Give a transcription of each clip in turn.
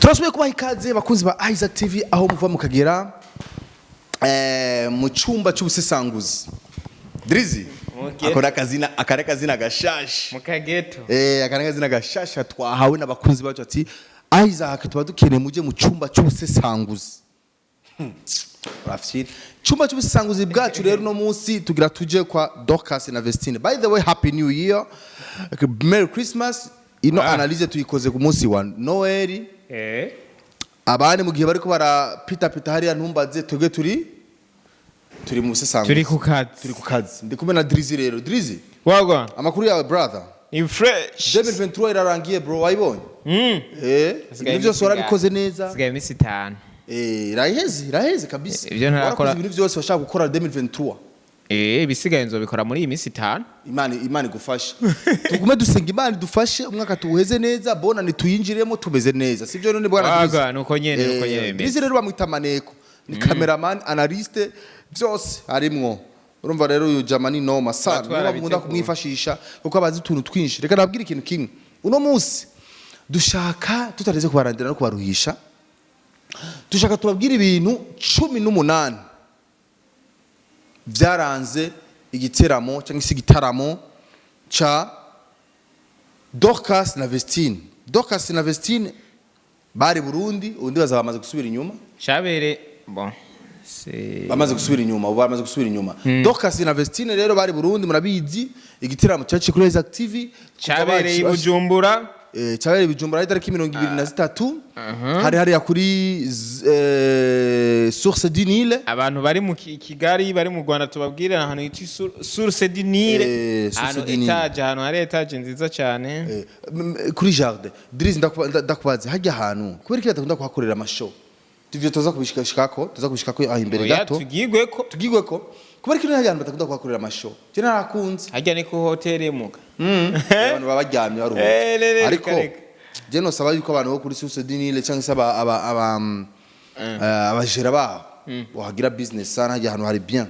Turasubiye kubaha ikaze, bakunzi ba Isaac TV, aho muva mukagera, mu cyumba cy'ubusesanguzi. Drizzy. Okay. Akora akazina, akari akazina gashasha. Mukageto. Akari akazina gashasha twahawe n'abakunzi bacu, ati: "Isaac, tuba dukeneye muje mu cyumba cy'ubusesanguzi." Urafyira cyumba cy'ubusesanguzi bwacu. Rero uno munsi tugira tuje kwa Dorcas na Vestine. By the way, happy new year, merry Christmas. Ino analyse tuyikoze ku munsi wa Noel. Abandi mu gihe bariko barapita pita hariya, ntumbaze, twebwe turi mu busesanguzi. Turi ku kazi. Turi ku kazi. Ndi kumwe na Drizzy. Rero Drizzy, Wagwan. amakuru yawe, brother? Ni fresh. 2023 irarangiye, bro, wayibonye? Hasigaye Ibintu byose iminsi warabikoze ingahe? neza. Hasigaye iminsi 5. Iraheze, iraheze kabisa. Ibyo ntarakora. Warakoze ibintu byose washaka gukora 2023? Ibisigaye nzobikora muri iyi minsi 5. Imana igufashe. Tugume dusenga Imana idufashe, umwaka tuwuheze neza, bona nituyinjiremo tumeze neza, sibyo none, bwana Drizzy? Wagwan, nuko nyene, nuko nyene bimeze. Drizzy rero bamwita Maneko, ni cameraman, analyste, byose harimwo. Urumva rero uyu jama ni noma sana. Batwara Niyo bakunda bitegura. kumwifashisha kuko abazi utuntu twinshi. Reka nabwire ikintu kimwe: uno munsi dushaka tutareze kubarandira no kubaruhisha, dushaka tubabwire ibintu 18 byaranze igiteramo cyangwa se igitaramo ca Dorcas na Vestine. Dorcas na Vestine bari Burundi, ubundi baza bamaze gusubira inyuma. Chabere bon. C'est Bamaze gusubira inyuma, ubu bamaze gusubira inyuma. Dorcas na Vestine rero bari Burundi, murabizi, igiteramo cyaciye kuri Isaac TV. Cyabereye i Bujumbura. Cyabereye i Bujumbura itariki 23, hari hariya kuri Source du Nil. Abantu bari mu Kigali, bari mu Rwanda, tubabwire ahantu hitwa Source du Nil. Source ahantu du Nil. étage, ahantu hari étage nziza cyane. Kuri jardin. Drizzy, ndakubaze, hajya ahantu kubera iki badakunda kuhakorera amashow? Ivyo tuza kubishikako, tuza kubishikako aho imbere Oya, gato. Tugigwe ko. Tugigwe ko kubera iki hajya ahantu badakunda kuhakorera amashow? Je narakunze. Hajya ni ku hoteli muga. Abantu baba baryamye baruhutse. Ne, Ariko reka, reka. je nosaba yuko abantu bo kuri Source du Nil cyangwa se abajera babo bohagira business sana. Hajya ahantu hari bien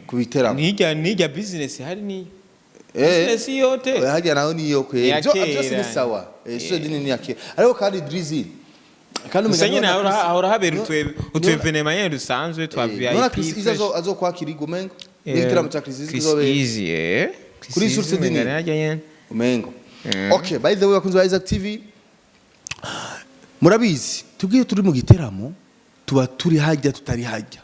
kubiteramo. Nijya business hari ni business y'iyo hoteli. Oya, hajya naho niyo kwe. Ni iya Byose ni kera. sawa. Source du Nil ni iya kera, ariko kandi Drizzy, kandi Gusa umenya nyine niba na hahora habera utu niba- événement nyene dusanzwe twa VIP. Nona Chris Easy Fresh. azokwakira umengo n'igitaramo cya Chris Easy Chris kizobera Easy, eh. Chris Kuri Easy Source du umenga Nil. naryo nyene. Umengo. Okay, by the way, bakunzi ba Isaac TV, murabizi tubwiye turi mu giteramo, tuba turi hajya, tutari hajya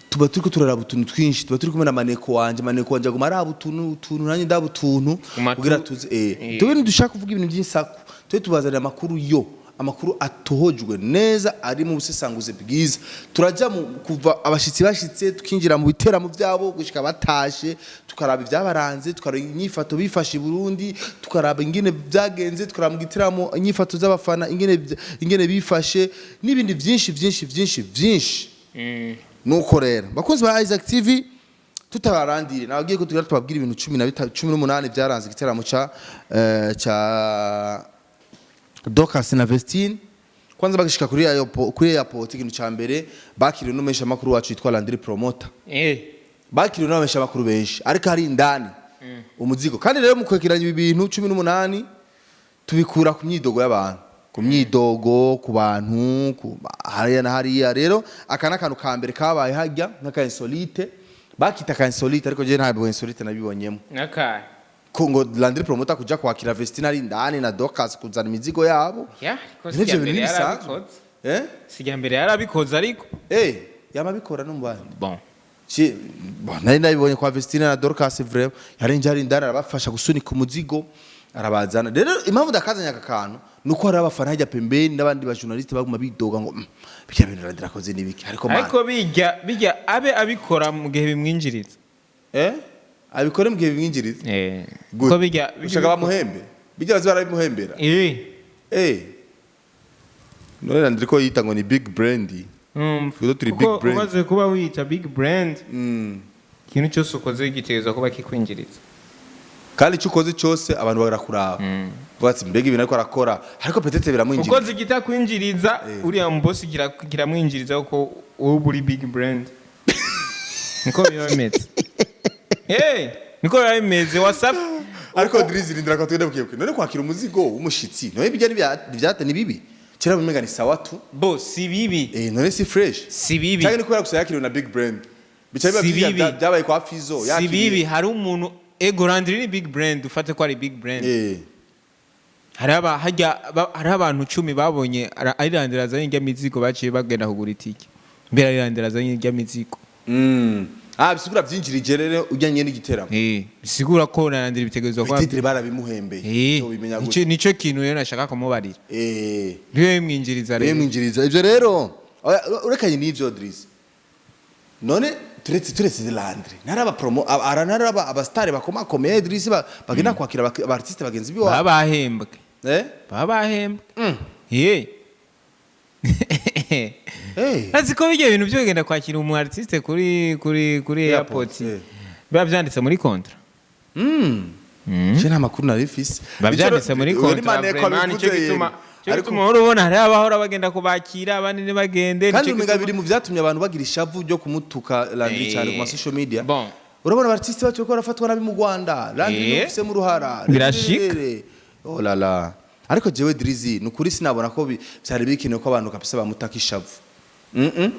tuba turiko turaraba utuntu twinshi, tuba turi kumwe na maneko wanje. Maneko wanje aguma araba utuntu, nanjye ndaba utuntu kugira tuzi tube ntidushaka kuvuga ibintu by'insaku, tube tubazanira amakuru, yo amakuru atohojwe neza, ari mu busesanguzi bwiza. Turajya mu kuva abashitsi bashitse, tukinjira mu biteramo byabo gushika batashe, tukaraba ibyabaranze, tukaraba inyifato bifashe i Burundi, tukaraba ingene byagenze, tukaraba mu giteramo inyifato z'abafana, ingene bifashe n'ibindi byinshi byinshi byinshi byinshi. Nuko rero, bakunzi ba Isaac TV, tutabarandire, nababwiye ko tugira tubabwira ibintu 18 byaranze igiteramo ca Dorcas na Vestine. Kwanza bagishika kuri airport, ikintu ca mbere bakiriwe n'umumenyesha makuru wacu yitwa Landry Promoter. Bakiriwe n'abamenyesha makuru benshi, ariko hari indani umuzigo. Kandi rero mu kwegeranya ibi bintu 18, tubikura ku myidogo y'abantu, ku myidogo ku bantu hariya na hariya. Rero aka ni akantu ka mbere kabaye hajya nk'aka insolite, bakita ka insolite, ariko je ntabwo insolite nabibonyemo. Nakahe? Ko ngo Landry Promoter kuja kwakira Vestina ari indani na Dorcas, kuzana imizigo yabo. Ya, ariko Nivyo sijya bintu mbere ntibisanzwe. yarabikoze. Eh. Sijya mbere yarabikoze ariko. Yama bikora no mu bandi. Bon. Bon, nari nabibonye kwa Vestina na Dorcas, vraiment yari ari indani, arabafasha gusunika umuzigo, arabazana. Rero impamvu ndakazanye aka kantu nuko hari abafana hajya pembeni n'abandi ba journaliste baguma bidoga ngo: "Bijya bintu Landry akoze nibiki?" Ariko man, Ariko bijya abe abikora mu gihe bimwinjiriza. Abikore mu gihe bimwinjiriza. Good. Ko bijya Ushaka bamuhembe, bijya bazi barabimuhembera. None Landry ko yita ngo ni big brand? Twebwe turi Kuko big brand. umaze kuba wiyita big brand, ikintu cyose ukoze gitegerezwa kuba kikwinjiriza. Kandi icyo ukoze cyose abantu barakuraba, bavuga ati: "Mbega ibintu ariko arakora?" Ariko peut-être biramwinjiriza. Ukoze igitakwinjiriza, uriya mubosi kiramwinjiriza kuko wowe uba uri big brand. Niko biba bimeze, niko biba bimeze, Wasafi. Ariko Drizzy, rindira ko tugende bukebuke. None kwakira umuzigo w'umushitsi, none bijya ntibyate ni bibi? Kera umenga ni sawa tu. Bo si bibi. None si fresh? Si bibi. Cyangwa ni kubera gusa yakiriwe na big brand, bica biba Si bibi. byabaye kwa Fizo. Si bibi. Hari umuntu, ego, Landry ni big brand, ufate ko ari big brand. Hari aba hajya hariho abantu 10 babonye ari Landry azanye irya mizigo, baciye bagenda kugura itike mbere ari Landry azanye irya mizigo. Ah, bisigura byinjirije rero ujyanye n'igiteramo. Bisigura ko na Landry bitegerezwa kuba Peut-être barabimuhembeye. Cyo bimenya gute? Nico kintu rero nashaka kumubarira. Niwe bimwinjiriza rero. Bimwinjiriza ivyo rero. Oya, urekanye n'ivyo, Drizzy, none turetse Landry, naraba promo ara naraba abastare bakomakomeye, Drizzy, bagenda kwakira aba artiste bagenzi biwa. Baba bahembwe. Eh? Baba bahembwe. Azi ko bijya ibintu byo kugenda kwakira umu artiste kuri airport, airport biba byanditse muri contrat. Je nta makuru nari mfise. Biba byanditse muri Uyu ni contrat. Maneko Vraiment, nicyo abivuze gituma yemwe. nicyo Ariko gituma uhora ubona hariho abahora bagenda kubakira, abandi ntibagende. Kandi Nicyo umenga gituma- biri mu vyatumye abantu bagira ishavu ryo kumutuka Landry cyane ku ma social media. Bon. Urabona aba artiste bacu ko barafatwa nabi mu Rwanda, Landry ufise mu ruhara. Birashika. Oh la la, ariko jewe Drizzy, nukuri sinabona ko vyari bikenewe ko abantu kabisa bamutaka ishavu.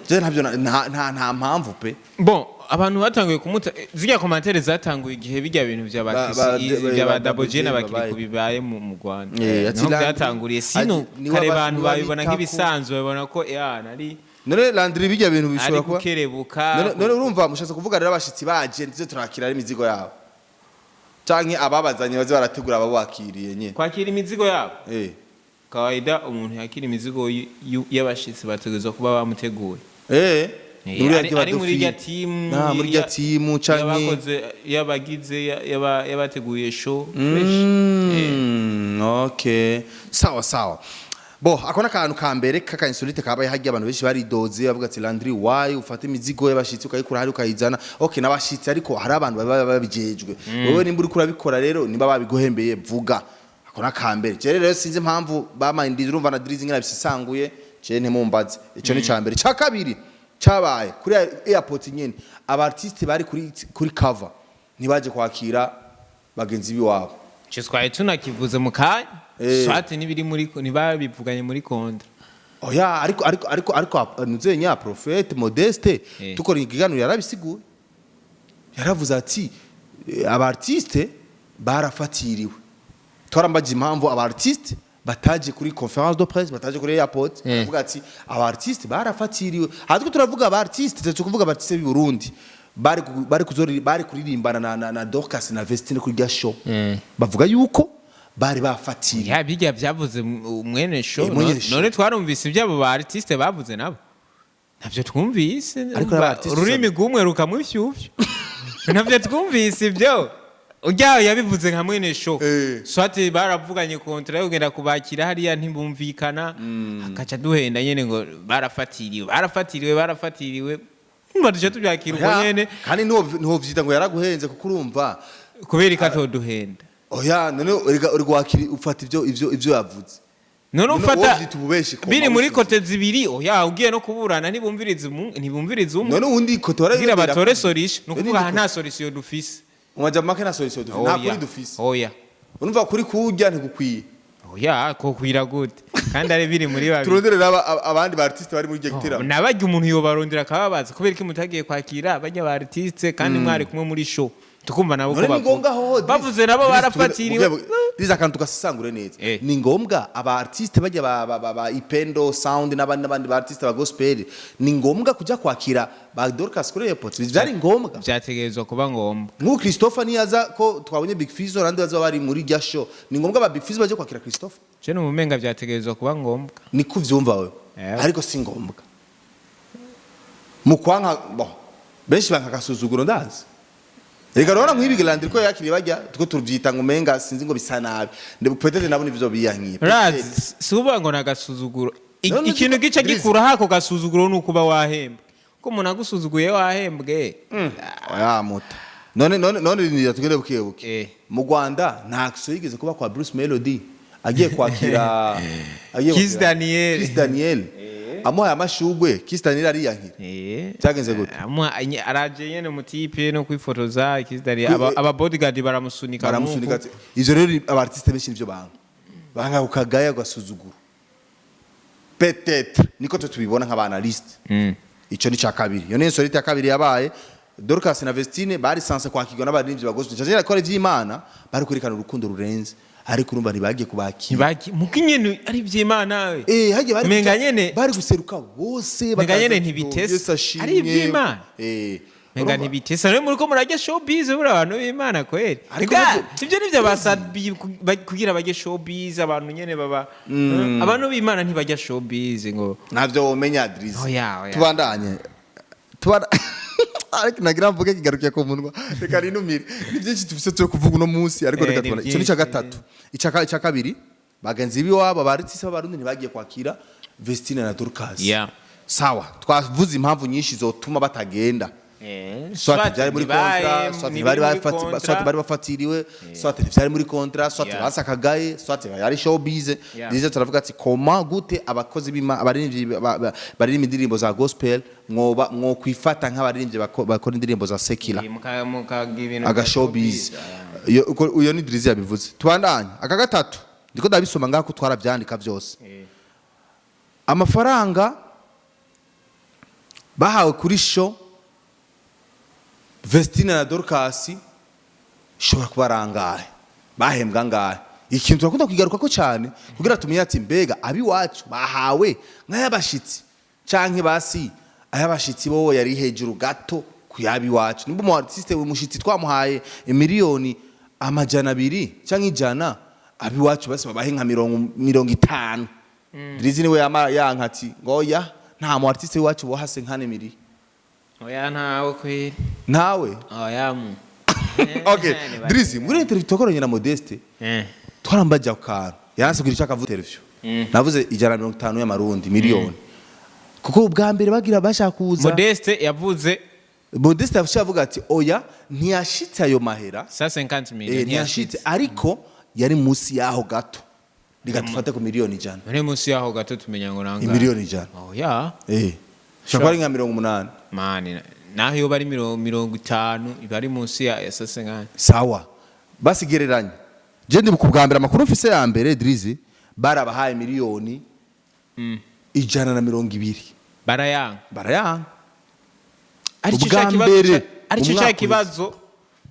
Je ntabyo nta mpamvu pe. Bon, abantu batanguye kumuta zirya commentaires zatanguye igihe bijya bintu vya bya ba Double J n'abakiri kubibaye mu Rwanda. Ati Niho Landry- byatanguriye sino niwe kare abantu niwe babibona abitako. nk'ibisanzwe, babona ko ya nari None Landry bijya bintu ari bishobora kuba gukerebuka. None urumva mushatse kuvuga rero abashitsi baje ndetse turakira ari imizigo yabo, canke ababazanye baze barategura ababakiriye nyene? Kwakira imizigo yabo? Kawaida umuntu yakira imizigo y'abashitsi bategerezwa kuba bamuteguye. Muri Ari rya ari muri badofi. rya team. Na muri rya team canke y'abakoze, y'abagize, y'abateguye show fresh. Okay, sawa sawa. Bo ako n'akantu ka mbere kaka insolite kabaye hajya, abantu benshi baridoze bavuga ati: "Landry, why ufata imizigo y'abashitsi ukayikura hari ukayizana?" Okay, n'abashitsi, ariko hari abantu baba babijejwe. Wowe nimba uriko urabikora rero, nimba babiguhembeye, vuga. Ako n'akambere. Je rero sinzi impamvu bamindije, urumva na Drizzy ngena bisisanguye, je ntimumbaze. Ico ni cambere. Ca kabiri cabaye kuri airport nyene, aba artiste bari kuri cover ntibaje kwakira bagenzi biwabo. Ico twari tunakivuze mu kanya. Soit n'ibiri muri ntibabivuganye muri contrat. Oya, ariko nuzenya Prophète Modeste tukora ikiganiro yarabisiguye, yaravuze ati aba artiste barafatiriwe. Twarambaje impamvu aba artiste bataje kuri conférence de presse, bataje kuri airport. Aravuga ati aba artiste barafatiriwe. Hatwe turavuga aba artiste, turi kuvuga aba artiste b'i Burundi bari kuzori, bari kuririmbana na Dorcas na Vestine kuri rya show. Bavuga yuko bari bafatiriwe. Ya bijya byavuze mwene show. Mwene show. None twarumvise ibyabo ba artiste bavuze nabo? Ntabyo twumvise. Ariko n'aba artiste Ururimi rw'umwe rukamufyufyu, ntabyo twumvise ibyo. Ujya yabivuze nka mwene show. Soit baravuganye contrat yo kugenda kubakira hariya ntibumvikana, akaca duhenda nyene ngo barafatiriwe, barafatiriwe, barafatiriwe. Umva, duce tubyakira uko Ya, nyene. Kandi niwo vyita ngo yaraguhenze, kuko urumva Kubera ikatoduhenda? Oya, none uri gwakira ufata ivyo yavuze. None None ufata wowe uvyita ububeshi koma biri muri usubiza. côté zibiri. Oya, ugiye no kuburana ntibumviriza umwe. None uwundi côté kugira warayibwira batore solution, ni ukuvuga aha Undi nta solution dufise. Umwaja make nta solution dufise, nta kuri dufise. Oya. Urumva kuri kurya ntigukwiye. Oya, ko kwira gute kandi ari biri muri babiri? Turondere abandi ba artiste bari muri iryo gitaramo. Nabajya umuntu yobarondera akababaza kubera ko mutagiye kwakira bajya ba artiste kandi mwari kumwe muri show, tukumva nabo ko None ni bavuga. ngombwa hoho Bavuze nabo barafatiriwe. Diza akantu tugasesangure neza. Ni ngombwa aba artiste bajya ba Ipendo Sound n'abandi n'abandi ba artiste ba gospel, ni ngombwa kujya kwakira ba Dorcas kuri airport? Byari ngombwa? Byategerezwa kuba ngombwa. Nk'ubu Christopher niyaza, ko twabonye Big Fizzo n'abandi baza bari muri rya show, ni ngombwa ba Big Fizzo baje kwakira Christopher? Je numumenga byategerezwa kuba ngombwa. Niko uvyumva wewe? Ariko si ngombwa mu kwanka. Bon, benshi banka agasuzuguro, ndazi. Reka rero nk'ibi Landry ko yakiriye bajya, two tuvyita ngo umenga sinzi ngo bisa nabi. Peut-être nabo nivyo biyankiye. Razi si uvuga ngo nagasuzuguro. None Ikintu gice Drizzy. gikura hako gasuzuguro ni ukuba wahembwe, ko umuntu agusuzuguye wahembwe. Oya muta, none rindira tugende buke buke. Mu Rwanda nta action yigeze kuba kwa Bruce Melody agiye kwakira agiye Kiss kwakira Daniel. Kiss Daniel amuhaye amashugwe, Kiss Daniel ariyankira. Byagenze gute? Araje nyene mutipe no kwifotoza Kiss Daniel, aba bodyguard baramusunika. Baramusunika. Nk'uko. Ivyo rero aba artiste benshi nivyo banga ukagaya ugasuzugura. Peut-être niko twe tubibona nk'aba analyste. Ico ni ca kabiri. Iyo ni insolite ya kabiri yabaye. Dorcas na Vestine bari censés kwakirwa n'abaririmbyi ba gospel, cyane ko ari ivy'Imana, bari kwerekana urukundo rurenze, ariko urumva ntibagiye kubakira. Ntibagi muko nyene ari ivy'Imana we. Hagiye bari Menga nyene bari guseruka bose. Menga Bakaza nyene ati, ntibitese. "Yesu ashimwe." Ari ivy'Imana. Menga Urumva? ntibitese rero muriko murarya showbiz buri abantu b'Imana kweri. Ariko Ega, navyo- ivyo nivyo basabi kugira barye showbiz. Abantu nyene baba abantu b'Imana ntibarya showbiz ngo Navyo womenya, Drizzy. Oya, oya. Tubandanye. Ariko nagira mvuge kigarukiye ku munwa, reka ninumire. Ni byinshi tufise cyo kuvuga uno munsi, ariko reka Ni tubone ico ni cya byinshi. gatatu. Icya kabiri, bagenzi b'iwabo ba artiste b'Abarundi ntibagiye kwakira Vestine na Dorcas. Sawa, twavuze impamvu nyinshi zotuma batagenda: soit byari muri contrat, soit ntibari bafati, soit bari bafatiriwe, soit ntibyari muri contrat, soit basakagaye, soit yari showbiz. Nizo turavuga ati koma gute abakozi b'Imana, abaririmbyi baririmba indirimbo za gospel, mwoba mwokwifata nk'abaririmbyi bakora indirimbo za secular, aga showbiz? Iyo uyo ni Drizzy yabivuze. Tubandanye. Aka gatatu ndiko ndabisoma ngaho ko twaravyandika byose. Amafaranga bahawe kuri show Vestine na Dorcas ishobora kuba ari angahe? Bahembwa angahe? Ikintu turakunda kukigaruka ko cyane kugira tumenye ati mbega abiwacu bahawe nk'ay'abashitsi canke basi ay'abashitsi bo yari hejuru gato kuyabiwacu? Nimba umu artiste umushitsi twamuhaye 200 miliyoni canke 100, abiwacu basi babahe nka 50. Drizzy niwe yama yanka ati ngoya nta mu artiste w'iwacu bohase nkane miri. Oya, ntawe kweri. Ntawe. Oya mu. Okay, Drizzy, muri interview twakoranye na Modeste, twarambaje ku kantu, yaransigura icyo akavuga. Interview navuze 150 y'amarundi miliyoni, kuko ubwa mbere bagira bashaka kuza. Modeste yavuze. Modeste yavuze, avuga ati oya, ntiyashitse ayo mahera. 150 million. Ntiyashitse, ariko yari munsi yaho gato. Reka dufate ku 100 miliyoni. Muri munsi yaho gato tumenya ngo nanga 100 miliyoni. Oya. Shobora kuba ari nka 80. Mani, naho iyo bari 50 iba ari munsi ya 150. Sawa, basigereranye. Je ndibuka ubwa mbere amakuru mfise ya mbere, Drizzy, barabahaye 120 miliyoni. Barayanga. Barayanga. Aricyo Ubwa cya kibazo mbere, aricyo cya umwaka. Kibazo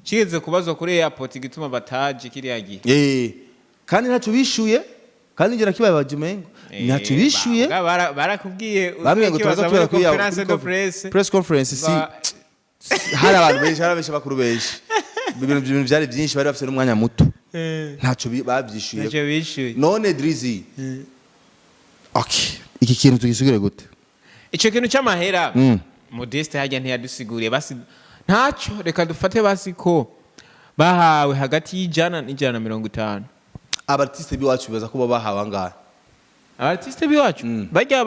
kigeze kubazwa kuri airport igituma bataje kiriya gihe. Kandi ntacyo bishuye, kandi ngira kibaye bajimengo ntacyo bishuye. Barakubwiye Bambwiye ngo ukibaza turaza muri tubera kuri conference de presse. Press conference si hari abantu benshi, hari abenshi bakuru benshi, ibintu byari byinshi, bari bafite n'umwanya muto. Ntacyo babyishuye. Ntacyo bishuye. None Drizzy, okay, iki kintu tugisugire gute? Icyo kintu cy'amahera, Modeste hajya ntiyadusiguriye. Basi ntacyo, reka dufate basi ko bahawe hagati y'100 n'150. Aba artiste b'iwacu bibaza ko baba bahawe angahe? Aba artiste b'iwacu bajya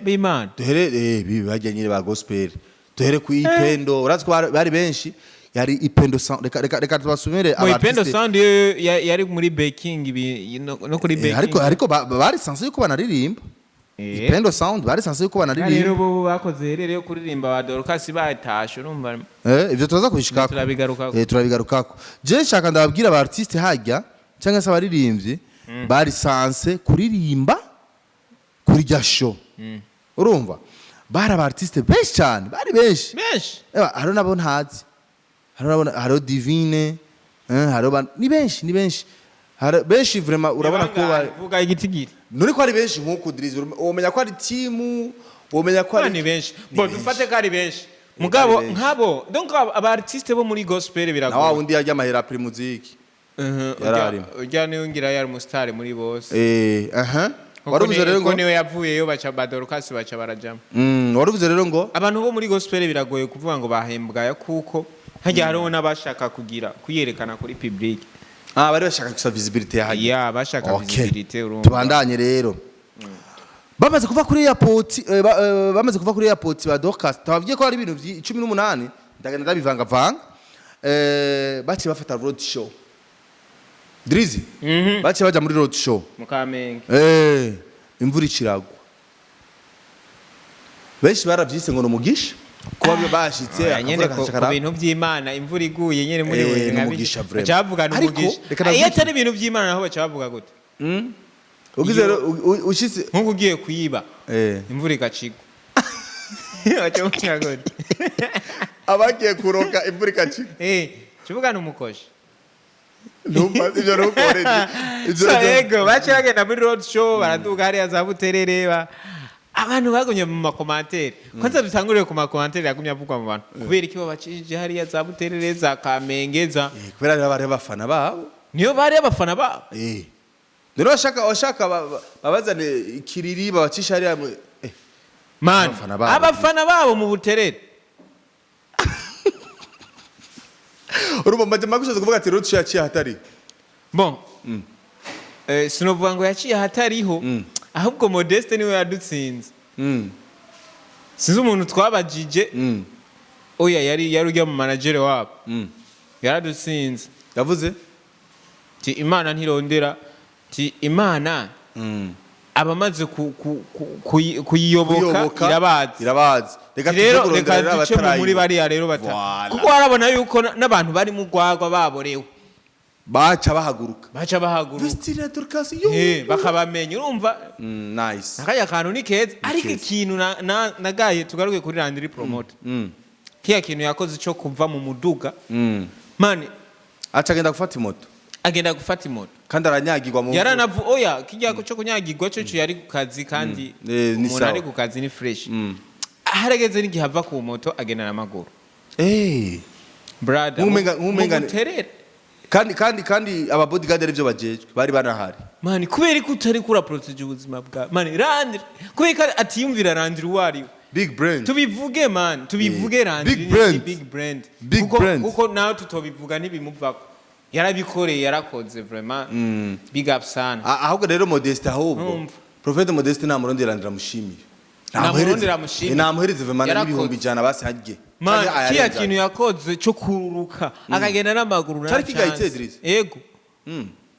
b'Imana. Duhere bajya nyine ba gospel, duhere ku Ipendo. Urazi ko bari benshi, yari Ipendo Sound. Reka tubasumire. Mu Ipendo Sound yo yari muri baking no kuri baking. Ariko bari censés yuko banaririmba. Ipendo Sound bari censés yuko Rero banaririmba. bo bakoze herere yo kuririmba ba Dorcas batashe, urumva. Ivyo turaza kubishikako. Turabigarukako. Turabigarukako. Je nshaka ndababwira aba artiste hajya cyangwa se abaririmbyi bari censés kuririmba kuri rya show. Urumva bari aba artiste benshi cyane, bari benshi. Benshi. Ewa, hariho nabo ntazi, hariho nabo, hariho Divine, hariho ni benshi, ni benshi. Hari benshi vraiment, urabona ko vuga igitigiri. Nuri ko ari benshi nk'uku, Drizzy, womenya ko ari timu, womenya ko ari Ni benshi. Ni Bo benshi. dufate ko ari benshi, mugabo Ari benshi. Nkabo donc aba artiste bo muri gospel Na wa biragoye. wundi yarya amahera Primusic. Yari arimo. Ujya niwe ngira yari umusitari muri bose. Aha. Kuko Waruvuze rero kuko ngo niwe yavuyeyo baca ba Dorcas baca barajamo. Waruvuze rero ngo Abantu bo muri gospel biragoye kuvuga ngo bahembwa, kuko hajya hariho n'abashaka kugira kuyerekana kuri public. Ah, bari bashaka gusa visibility ya hajya. Ya, bashaka visibility, urumva. Tubandanye rero. Bamaze kuva kuri airport, bamaze kuva kuri airport ba Dorcas, tubabwiye ko hari ibintu 18, ndagenda ndabivangavanga. Baciye bafata road show, Drizzy. Baciye baja muri road show Mu Kamenge. Imvura ikiragwa. Benshi baravyise ngo ni umugisha kuba bashitse Oya, nyene akavura ku kagaca. bintu by'Imana, imvura iguye nyene muri we Ni umugisha vraiment. baca bavuga ni Ariko, umugisha. reka Ah, iyo ndabwire. atari ibintu by'Imana naho baca bavuga gute? Ugize rero ushitse Nk'uko ugiye kuyiba, imvura igacigwa, waca uvuga gute? Abagiye kuroka, imvura ikacika. Kivuga ni umukoshi. Ntumva ivyo, ntukore ivyo. So ego, baciye bagenda muri road show, baraduga hariya za Buterere. Abantu bagumye mu ma commentaires. Kwanza dutanguriye ku ma commentaires yagumye avugwa mu bantu: kubera iki babacishije hariya za Buterere, za Kamenge, za Kubera rero bari abafana babo. Niyo bari abafana babo. Rero bashaka babazane ikiriri, babacisha hariya Man, Abafana babo. Abafana babo mu Buterere. Urumva majama gushatse kuvuga ati road show yaciye ahatari. Bon, sinovuga ngo yaciye ahatariho, ahubwo Modeste niwe yadutsinze. Sinzi umuntu twabajije. Oya, yari ujya mu manager wabo. Yaradutsinze. Yavuze Ti Imana ntirondera, ti Imana abamaze kuyiyoboka Kuyoboka, irabazi. Irabazi. Reka tuje Rero kurondera reka rero duce mu muri abatarayiyoboka. bariya rero bata Voilà. kuko warabona yuko n'abantu bari mu rwagwa baborewe. Baca bahaguruka. Baca bahaguruka. Vestine, Dorcas yo. Bakabamenya, urumva. Nice. Akaya kantu ni keza, ariko Keza. ikintu nagaye, tugaruke kuri Landry Promoter, kiya kintu yakoze cyo kuva mu muduga, man. Aca agenda gufata imoto. Agenda gufata imoto. Kandi aranyagirwa mu mvura. Yaranavu, oya, kijya cyo kunyagirwa cyo yari ku kazi kandi Ni umuntu sawa. ari ku kazi ni fresh. Harageze n'igihe ava ku moto agenda n'amaguru. Brother, Nk'umenga mu Buterere. Kandi aba bodyguard arivyo bajejwe, bari banahari. Man, kubera ko utari kura protéger ubuzima bwa, man, Landry, kubera ko atiyumvira Landry uwo ari we. Big brand. Tubivuge, man, tubivuge. Landry Big ni brand. Big brand. Big Kuko, brand. kuko nawe tutobivuga ntibimuvako, yarabikoreye, yarakoze, vraiment big up sana. Ahubwo rero Modeste, ahubwo Numva. Prophète Modeste namurondera, ndiramushimire. Namurondera amushimire. Namuhereze vraiment Yarakoze. n'100.000 basi harye. Man, Canke kiya ayarenza. kintu yakoze cyo kururuka akagenda n'amaguru, Cari nta kigayitse, chance. Idris? Ego,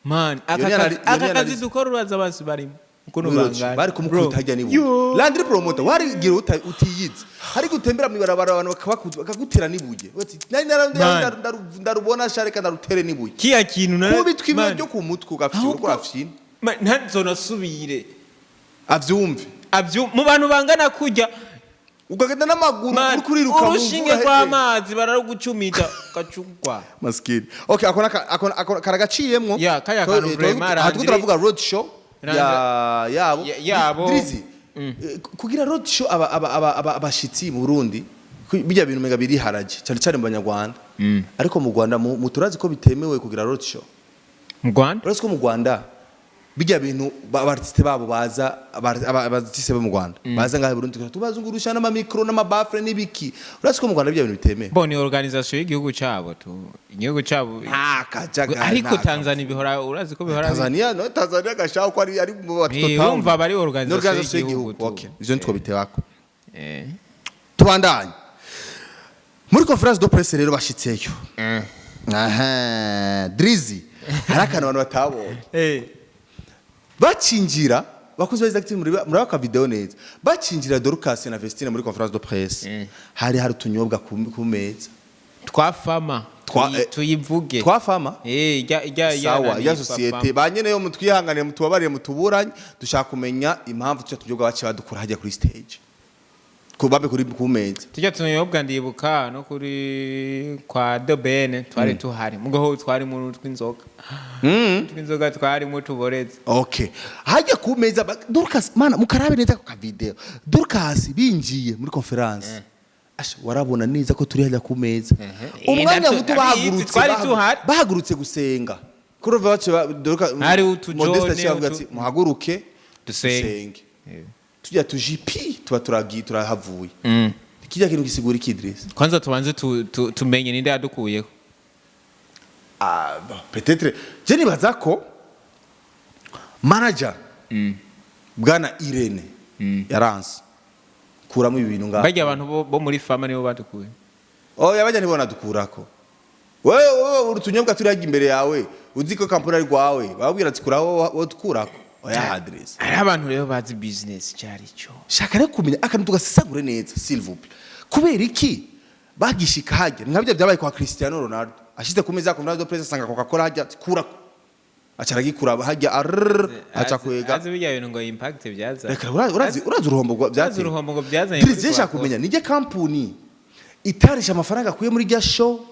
man, Iyo ni aka iyo ni kazi analyse. dukora, uraza basi barimo ukuntu Mwirotse, bangana. bari kumukubita Bro. harya n'ibuye. Yo. Landry Promoter, warigira utiyizi, hari gutembera mw'ibarabara, abantu bakagutera n'ibuye. Uti, nari Man. ndarubona sha, reka ndarutere n'ibuye. Kiya kintu Kubitwa ibuye man, ryo ku mutwe, ugafyina ahubwo uriko urafyina. Man, ntazonasubire. Avyumve. Mu bantu bangana kurya. Ukagenda n'amaguru. Man, uriko uriruka mu urushinge mvura, rw'amazi bararugucumita ugacugwa. Maskini. Okay, ako karagaciyemwo. Ya, kaya kantu vraiment. Aha turiko turavuga road show ya yabo. Yabo. Drizzy, kugira road show aba abashitsi mu Burundi, bijya bintu mega biri haraje cyane cyane mu Banyarwanda. Ariko mu Rwanda mu turazi ko bitemewe kugira road show. Mu Rwanda. Uretse ko mu Rwanda bijya bintu aba artiste babo baza, aba artiste bo mu Rwanda baza ngaha i Burundi, tubazungurusha n'ama micro n'ama baffle n'ibiki. Uretse ko mu Rwanda bijya bintu bitemewe. Bo ni organisation y'igihugu cyabo tu, igihugu cyabo. Nta kajagari. Ariko nta Tanzania bihora, urazi ko bihora Tanzania, no Tanzania gashaka ko ari mu batoto Eh, town. urumva aba ari Ni organisation organisation y'igihugu y'igihugu tu. Okay, ivyo nitwo bitewako. Tubandanye muri conférence de presse rero bashitseyo. Aha Drizzy, hari akantu abantu batabonye. Bacinjira, bakozi ba Isaac TV, muri aka video neza, bacinjira Dorcas na Vestine muri conférence de presse, hari utunyobwa ku meza. Twafama. Tuyivuge. Twafama. Ijya Sawa. nani Ya yitwa société Fama. ba nyene yo, mutwihanganiye, mutubabariye, mutuburanye, dushaka kumenya impamvu tuca tunyobwa baciye badukura hajya kuri stage, ku babe kuri ku meza. Tujya tunyobwa, ndibuka no kuri kwa The Ben twari tuhari, mugaho twari mu tw'inzoga, tw'inzoga twarimo tuboretse. Okay, hajya ku meza Dorcas, mana, mukarabe neza ku video, Dorcas binjiye muri conférence. Asha, warabona neza ko turi hajya ku meza. Umwanya muto Ndabizi, bahagurutse twari tuhari. Bahagurutse gusenga, kuri bace Dorcas Hari utujone, Modeste aciye avuga ati muhaguruke Dusenge. dusenge. Tujya tujipi tuba turagiye, turahavuye. Kijya kintu gisigura iki, Idris? Kwanza tubanze tumenye ninde yadukuyeho. Ah, bon, peut-être je nibaza ko manager bwana Irene yaranse kuramo ibi bintu ngaho. Bajya abantu bo muri Fama nibo badukuye. Oh, yabajya ntibona dukurako. Wewe utunyobwa turi hajya imbere yawe, uzi ko kampani ari rwawe, bababwira ati kuraho wo dukurako. Oya Adresse. Hariho abantu rero bazi business cyari cyo. Shaka rero kumenya akantu tugasesagure neza, s'il vous plaît. Kubera iki bagishika hajya, nka bijya byabaye kwa Cristiano Ronaldo, ashize ku meza ya conférence de presse asanga Coca Cola hajya, ati kurako. Aca aragikura hajya arrrr, aca kwega. Azi bijya bintu ngo impact byaza. Reka, urazi uruhombo Urazi byateye. uruhombo ngo byazanye Drizzy, kuri je nshaka Coca-Cola. kumenya nijye kampuni itarisha amafaranga akuye muri rya show.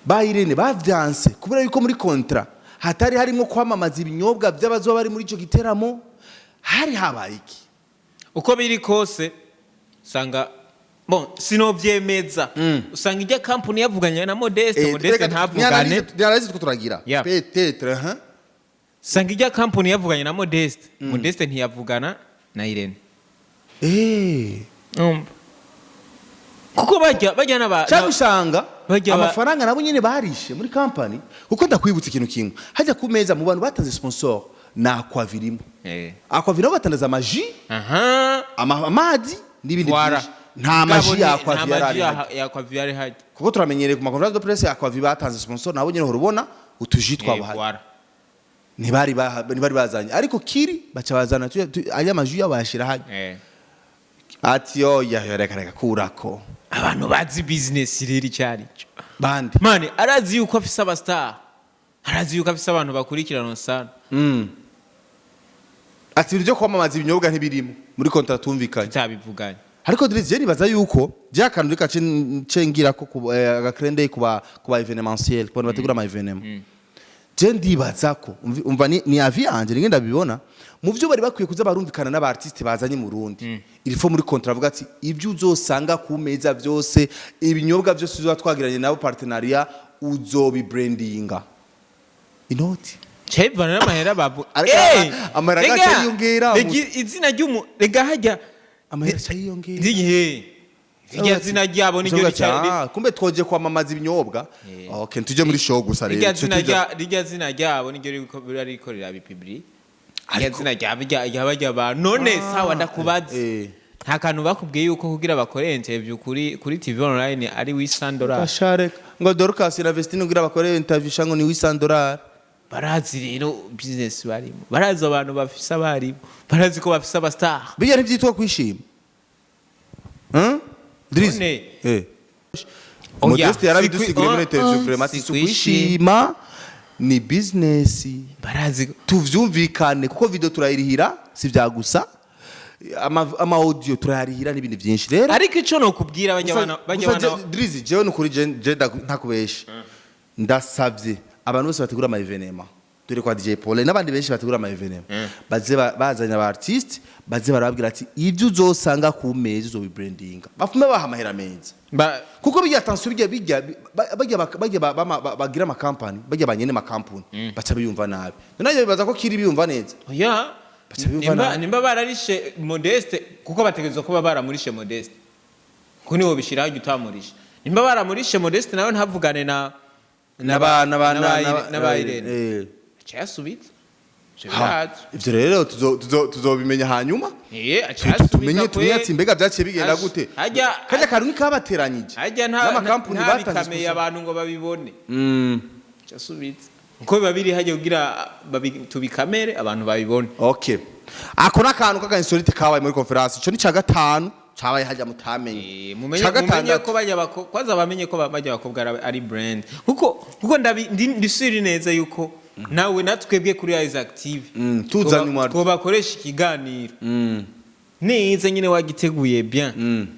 Ba Irene bavyanse kubera yuko muri contrat hatari harimo kwamamaza ibinyobwa by'abazoba bari muri ico giteramo. Hari habaye iki? Uko biri kose, usanga, bon, sinovyemeza, usanga ijya kampuni yavuganye na Modeste, Modeste ntavugane. Ni two turagira. Yeah. Peut-être, hein. Usanga ijya kampuni yavuganye na Modeste, Modeste ntiyavugana na Irene. Umva. Kuko bajya n'aba Cyangwa usanga amafaranga nabo nyene barishe muri company, kuko ndakwibutsa ikintu kimwe: hajya ku meza mu bantu batanze sponsor na Aquavirimo. Aquavirimo batandaza amaji, amazi n'ibindi Voilà. byinshi. Nta maji ya Nta Aquavi maji yari ahari. ya Aquavi yari hajya. Kuko turamenyereye ku ma conférence de presse, Aquavi batanze sponsor, nabo nyene uhora ubona utuji twabo hajya. Voilà. Ntibari bazanye, ariko kiri baca bazana aya maji yabo bayashira hajya. Ati oya, reka reka, kurako. Abantu bazi business rero icyo ari cyo. Bande? Mani arazi yuko afise aba star, arazi yuko afise abantu bakurikirana sana. Ati ibintu byo kwamamaza ibinyobwa ntibirimo muri contrat tumvikanye. Tutabivuganye. Ariko Drizzy, je nibaza yuko bya kantu reka cengira ko agakrende kuba événementiel, ku bantu bategura ama événement. Je ndibaza ko umva, ni avis yanje ninge ndabibona, mu byo bari bakwiye kuza barumvikana n'aba artiste bazanye mu Burundi, il faut muri contrat avuga ati ibyo uzosanga ku meza byose, ibinyobwa byose uzoba twagiranye nabo partenariat, uzobi brandinga inoti. Cebana n'amahera bavu. Ariko amahera Rega, agaca yiyongera. Rega izina ry'umu, rega hajya Amahera aca yiyongera. Ndigihe irya zina ryabo niryo Uzovuga ati, rica. "Ah, kumbe twoje kwamamaza ibinyobwa, okay, tuje muri show gusa rero." Rirya Tuce zina rirya zina ryabo niryo ririko ririko rirabipibiri, rirya zina ryabo ryaba ry'abantu. None sawa, ndakubaza, nta kantu bakubwiye yuko kugira bakore interview kuri TV online ari $800? Ashareka ngo Dorcas na Vestine kugira bakore interview shango ni $800. Barazi rero business barimo, barazi abantu bafise abarimu, barazi ko bafise aba star. Bijya ntibyitwa kwishima, hein, Drizzy? None. Oya, Modeste yarabidusiguriye muri interview, vraiment, si si kwishima, ni business. Barazi. Tuvyumvikane, kuko video turayirihira, si vya gusa, ama audio turayarihira n'ibindi byinshi rero. Ariko ico nokubwira, bajya bana bajya Gusa bana Drizzy, jewe nukuri je ntakubesha, ndasavye abantu bose bategura ama événement, dore kwa DJ Paul n'abandi benshi bategura ama événement, baze bazanye aba artiste, baze barababwira ati ibyo uzosanga ku meza uzobibrandinga, bafume baha amahera meza. Kuko bijya, attention, bijya bajya bajya bagira amakampani, bajya banyene makampuni baca biyumva nabi. None bibaza ko kiri biyumva neza. Oya. Baca biyumva Nimba nabi. nimba bararishe Modeste, kuko bategerezwa kuba baramurishe Modeste, kuko niwo bishiraho utamurishe. Nimba baramurishe Modeste nawe ntavugane na n'aba Irene, aca yasubitse. Ivyo birazi. Ivyo rero tuzobimenya hanyuma. Aca yasubiza. Tumenye ati mbega byaciye bigenda gute? Kajya kantu nikabateranyije Hajya nta n'amakampuni batanze ntabikameye sponsor. Abantu ngo babibone, aca asubitse uko biba biri hajya kugira tubikamere abantu babibone. Okay, ako n'akantu k'aka insolite kabaye muri conférence. Ico ni ca gatanu cabaye hajya mutamenye. Mumenye Ca mumenye gatandatu. ko bajya kwanza bamenye ko bajya bakobwa ari brand, kuko ndisiri neza yuko nawe natwebwe kuri Isaac TV Tuzanye umwari. Twobakoresha ikiganiro neza nyine wagiteguye bien.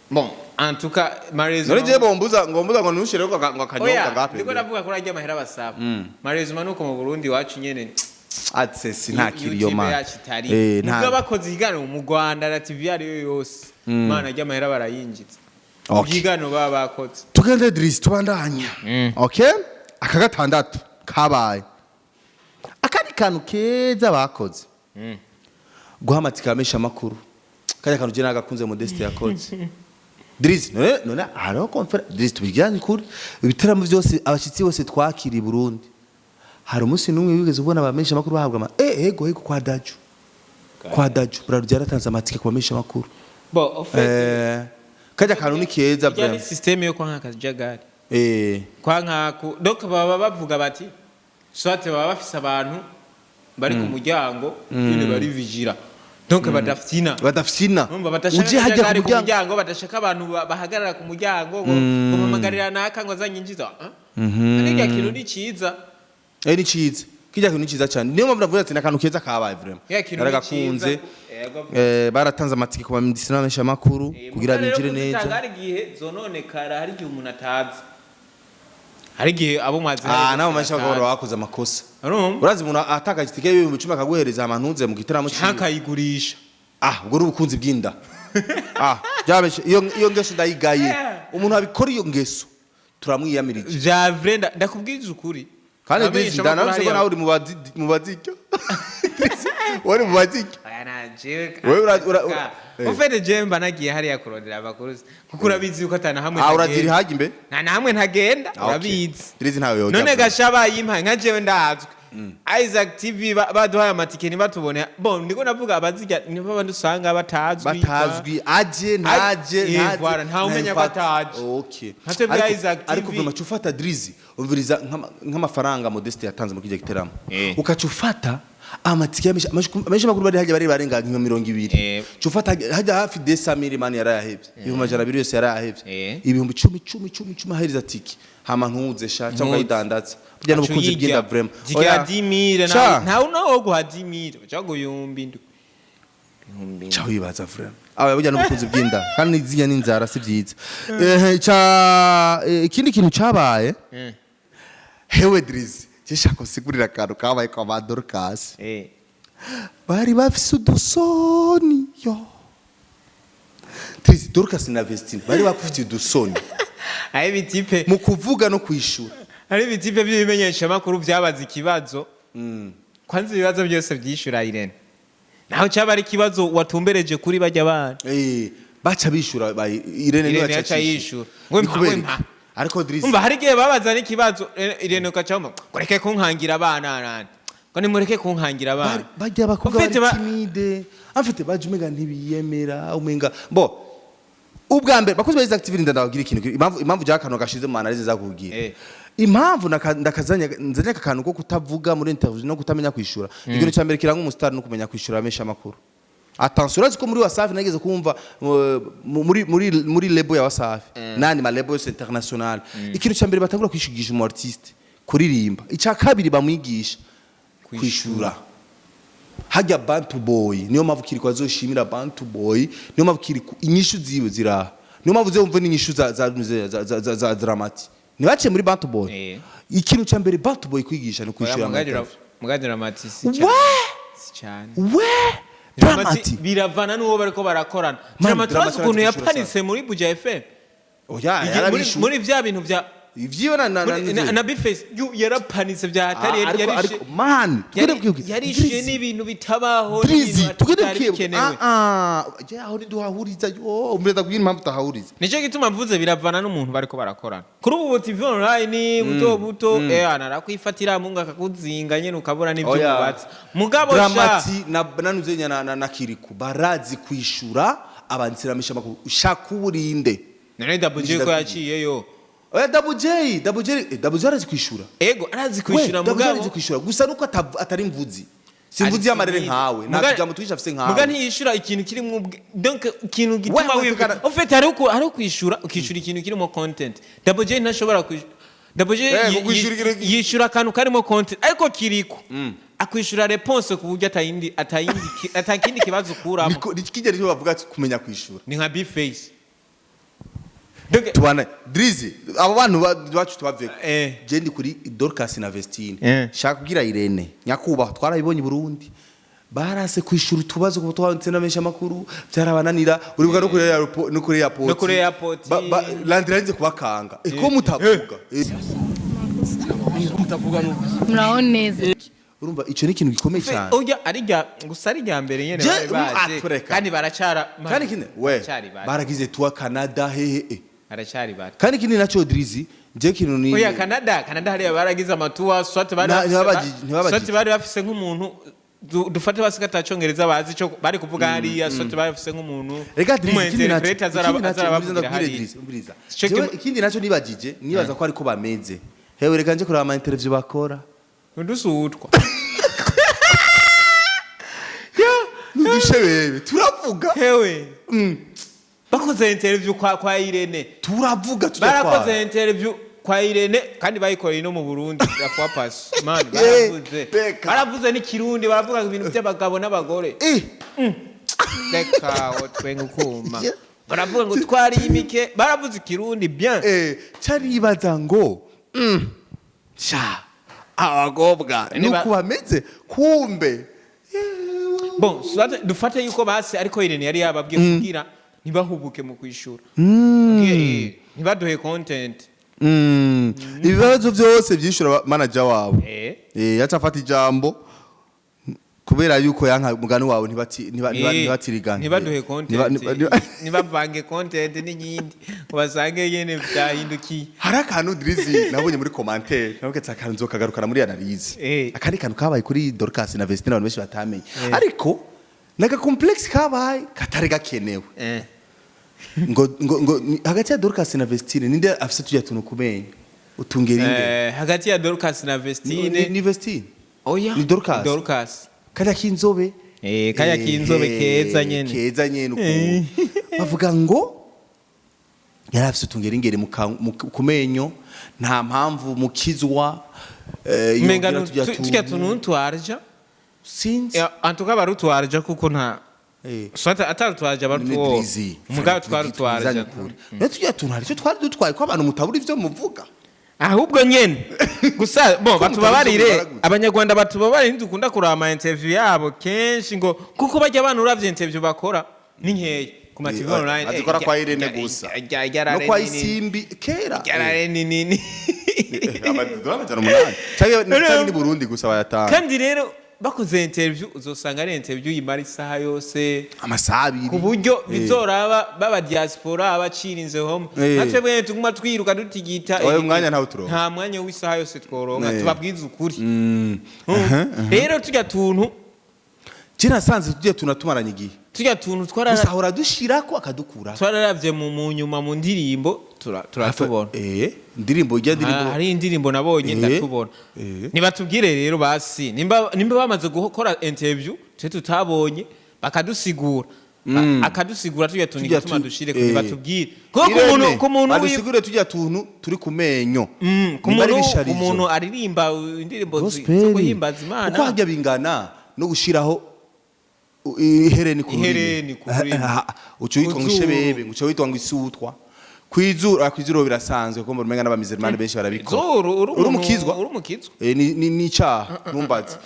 Bon, en tout cas, malheureusement None je bombuza ngo mbuza ngo ntushire ngo akanyobwa Oya, ngape. Ndiko ndavuga ko urarya amahera basaba. Malheureusement nuko mu Burundi iwacu nyene Ati si nta kiriyo YouTube man. yacu itari. Nta. Mugabo bakoze ikiganiro mu Rwanda na TV ariyo yose, mana, arya amahera barayinjiza. Ibiganiro baba bakoze. Tugende Drizzy, tubandanya. Okay, aka gatandatu kabaye akandi kantu keza bakoze, guhamatika amesha amakuru. Kajya kantu je nagakunze Modeste yakoze, Drizzy. None hariho conférence, Drizzy, tubijyanye kuri ibitaramo byose, abashyitsi bose twakiriye i Burundi, hari umunsi n'umwe wigeze ubona abamenyesha amakuru bahabwa ama ego kwa Daju Brarudi yaratanze amatike ku bamenyesha amakuru. Bon, en fait, Kajya kantu ni keza. Ijya ni Vraiment. système yo kwanka akajagari. Kwanka donc baba bavuga bati soit baba bafise abantu bari ku muryango nyine bari vigira, donc badafyina. Badafyina. Urumva badashaka Uje hajya ku akajagari ku muryango. muryango, badashaka abantu bahagarara ku muryango ngo mpamagarira naka ngo azanyinjiza. Ah? Ariko kintu ni ciza. Ni ciza, kijya kintu ni ciza cyane. Niyo mpamvu navuze ati n'akantu keza kabaye vraiment. Ya kintu ni Naragakunze. ciza. Yego. Baratanze amatike ku bamidisi amakuru kugira Mugabo rero binjire kuzitanga neza. hari igihe zononekara, hari igihe umuntu atazi, hari igihe abo mwazi. Ah, nabo menshi bakaba bakoze amakosa. Urumva? Urazi umuntu atakaje itike y'10,000 akaguhereza amantuze mu gitaramo ciwe. Ntakayigurisha. Ah, ubwo ni ubukunzi bw'inda. Ah, byabeshe, iyo ngeso ndayigaye. Umuntu abikora iyo ngeso turamwiyamirije. Vya vrai, ndakubwiza ukuri. Kandi Abamenyesha Drizzy, amakuru ndanabise ko hariya- nawe uri mu bazirya, wari mu bazirya. Oya, na jewe. Wewe Ufite jewe mba nagiye hariya kurondera amakuru, kuko urabizi yuko atana hamwe Ah, urazira ntagenda. hajya imbe. Nta na hamwe ntagenda. Ah, okay. Urabizi. Drizzy ntawe yojya. None gasha bayimpaye nka jewe ndazwi, Isaac TV baduhaye amatike ntibatubone. Bon, ndiko navuga abazirya nibo bandi usanga batazwi. Batazwi, aje ntaje, ntaje. Voilà, ntawe umenya ko impact. ataje. Okay. Nka twebwe Isaac TV. Ariko vraiment ufata Drizzy, umviriza, nk'amafaranga Modeste yatanze mu kijya giteramo, ukaca ufata amatike amenshi makuru bari hajya bari barenga nka 20. Ufata hajya hafi 200,000 mani yarayahevye, 200,000 yose yarayahevye. 10,000 cumi cumi cumi ahereza tike, hama ntuze sha cyangwa Ntuze. ukayidandaza, burya n'ubukunzi bw'inda vraiment. Zigira Oya. 10,000. Sha. Ntawe nawe wo guha 10,000 cyangwa 7,000, 7,000. Ca wibaza vraiment, aba burya n'ubukunzi bw'inda kandi n'izinya n'inzara si byiza. Ca ikindi kintu cabaye, hewe Drizzy, je shaka usigurira akantu kabaye kwa ba Dorcas. Bari bafise udusoni yo. Drizzy, Dorcas na Vestine bari bafite udusoni Hari ibitipe mu kuvuga no kwishura. Hari ibitipe by'ibimenyeshamakuru byabaza ikibazo. Kwanza ibibazo byose byishura Irene, naho cyaba ari ikibazo watumbereje kuri bajya bana. Baca bishura Irene niwe Irene yaca yishura. Ngo Ni mpa, kubera ngo mpa. iki? Ariko Drizzy, Umva, hari igihe babaza n'ikibazo, Irene ukaca wumva ngo reke kunkangira abana nandi, ngo nimureke kunkangira abana. Bajya abakobwa Ufite bari timide afite baje, umenga ntibiyemera, umenga bo ubwa mbere bakozi ba Isaac TV. Ndababwira ikintu, impamvu jya gashize mu analyse zakubwira. Impamvu ndakazanya nzanye aka kantu ko kutavuga muri interview no kutamenya kwishura. Ikintu cya mbere kiranga umustar no kumenya kwishura amesha amakuru. Attention, urazi ko muri Wasafi nageze kumva muri label ya Wasafi nandi ma label yose international, ikintu cya mbere batangura kwishigisha umu artiste kuririmba, icya kabiri bamwigisha kwishura. Hajya Bantu Boy, niyo mpamvu Kiriko azoshimira Bantu Boy, niyo mpamvu Kiriko inyishu ziwe ziraha, niyo mpamvu uzumva n'inyishu za Dramati ntibaciye muri Bantu Boy. Ikintu cya mbere Bantu Boy kwigisha ni kwishura Oya, ama mugadira mati si We! cyane, si cyane. We Dramati Dramati biravana n'uwo bariko barakorana. Man, Dramati urazi Dramati ukuntu arazi kwishura. yapanitse muri Buja FM. Oya, yarabishuye. Muri vya bintu vya ivyiwe na na Bface yarapanitse vya hatari. Ah, ariko man, tugende bwibwe. Yarishuye n'ibintu bitabaho, Drizzy, n'ibintu tugende bitari bwibwe. bikenewe. Ah ah, je aho ntiduhahuriza yo, umureza kubwira impamvu tutahahuriza. Nicyo gituma mvuze biravana n'umuntu bariko barakorana. Kuri ubu TV online buto buto, arakwifatira mungu akakuzinga nyene ukabura n'ivyo Oya. mubatse, mugabo sha. Dramati na nanuzenya na Kiriku barazi kwishura abansiramisha makuru, ushaka uburinde. None Double J ko yaciyeyo? Oya, Double J, Double J, Double J arazi kwishura. Ego, arazi We, kwishura. Double J Mugabo arazi kwishura gusa nuko atari mvuzi, simvuzi y'amarere nkawe, nta tujambo twinshi afise nkawe. Muga ntiyishura ikintu kirimo donc ikintu gituma We, wibwira en fait hari kwishura, ukishura ikintu kirimo content. Double J ntashobora kwishura. Double J Kwishura yishura akantu karimo content, ariko Kiriko akwishura réponse ku buryo atayindi atakindi kibazo ukuramo. Niko nikigera icyo bavuga ati kumenya kwishura. Ni nka Bface. Donc Tubana Drizzy, abo bantu bacu tubaveko. Je ndi kuri Dorcas na Vestine. Shaka kubwira Irene nyakubahwa, twarabibonye i Burundi, barase kwishura utubazo kuko twanditse n'amenshi amakuru byarabananira. Uribuka no kuri airport, no kuri airport. No kuri airport. Landira yarinze kubakanga, ko mutavuga. Muraho neza. Urumva ico ni ikintu gikomeye cyane. Oya, ari rya gusa, ari rya mbere nyene bari baje. Atureka. Kandi baracara. Kandi ikindi we Baracari bato. baragize tuwa Canada hehe. Baracari bato. Kandi ikindi naco Drizzy, je kintu ni Oya, Canada hariya baragize amatuwa, soit bari ntibabagije. soit bari bafise nk'umuntu dufate basika atacongereza bazi ico bari kuvuga hariya, soit bari bafise nk'umuntu Rega Drizzy, ikindi naco interpreter ikindi naco azarabavugira umviriza, ndakubwire hariya. Drizzy, umviriza. Sico Jewe ikindi naco nibagije, nibaza ko ariko bameze. Hewe, reka nje kuraba ama interview bakora. Udusutwa. Nudushebebe turavuga. Hewe, bakoze interview kwa Irene. Turavuga tujya Barakoze twara interview. Kwa Irene kandi bayikoreye no mu Burundi la fois passée, man, baravuze. Reka. Baravuze n'ikirundi, baravuga ibintu by'abagabo n'abagore. Reka twenga ukuma. Baravuga ngo twarimike, baravuze ikirundi bien. Caribaza ngo sha abakobwa nuko bameze kumbe. Bon, soit dufate yuko basi ariko Irene yari yababwiye kugira ntibahubuke mu kwishura. Kubwira, ntibaduhe content. Ibibazo byose byishura manager wabo. Yaca afata ijambo kubera yuko yanka mugani wawe ntibatirigane. Ntibaduhe content. Ntibavange content n'iyindi ngo basange nyene byahindukiye. Hari akantu, Drizzy, nabonye muri commentaire, nabonye akantu nzokagarukana muri analyse. Akandi kantu kabaye kuri Dorcas na Vestine abantu benshi batamenye, ariko naga complexe kabaye katari gakenewe. Ngo hagati ya Dorcas na Vestine ninde afise tujya tuntu kumenya utungera ingere? Hagati ya Dorcas na Vestine? Ni Vestine. Oya. Ni Dorcas. Dorcas. Kajya k'inzobe. Kajya k'inzobe keza nyene. Keza nyene ukuntu bavuga ngo yari afise utungera ingere ku menyo, nta mpamvu mukizwa umenga yogira tujya tujya tuntu twarja. Sinzi. En tout cas barutwarja kuko nta soit atarutwarja Ni barutuwo Drizzy. mugabo twarutwarja. Rero tujya tuntu hari icyo twari dutwaye ko abantu mutabura ivyo muvuga. Ahubwo nyene gusa bo Ko batubabarire. Mutabizi. Abanyarwanda batubabarire, ntidukunda kuraba ama interview yabo kenshi ngo kuko bajya abantu uravye interview bakora ni nkeya ku ma TV online. Bazikora kwa Irene gusa no kwa Isimbi kera. Ryarare ni nini. Amadolari 800 canke ni Burundi gusa bayatanga. Kandi rero bakoze interview uzosanga ari interview yimara isaha yose, amasaha 2 ku buryo bizoraba baba diaspora abacirinze home. Natwe bwene tuguma twiruka dutigita. Oya, umwanya ntawo turonka. Nta mwanya w'isaha yose tworonka. Tubabwize ukuri. Rero tujya tuntu Je nasanze tugiye tunatumaranye igihe. Tujya tuntu Gusa ahora dushirako akadukura. Twararavye mu nyuma mu ndirimbo turatubona. Indirimbo ijya ndirimbo. Hari indirimbo nabonye ndatubona. Nibatubwire rero basi nimba bamaze gukora interview twe tutabonye bakadusigura, akadusigura tujya tuntu Tujya igituma dushire. Nibatubwire kuko ku Irene, muntu ku muntu badusigure tujya tuntu turi ku menyo. Ku Nimba ari muntu ibisharizo. Umuntu aririmba indirimbo Gospel. zo guhimbaza Imana. Kuko hajya bingana no gushiraho ihereni ku rurimi. Ihereni ku rurimi. Uca witwa ngo Ku zuru. ishebebe, uca witwa ngo isutwa kwizuru. Kwizuru birasanzwe kuko umenga n'abamizirmani benshi barabikora. Zuru uri Uri umukizwa. Uri umukizwa. Ni icaha numbaze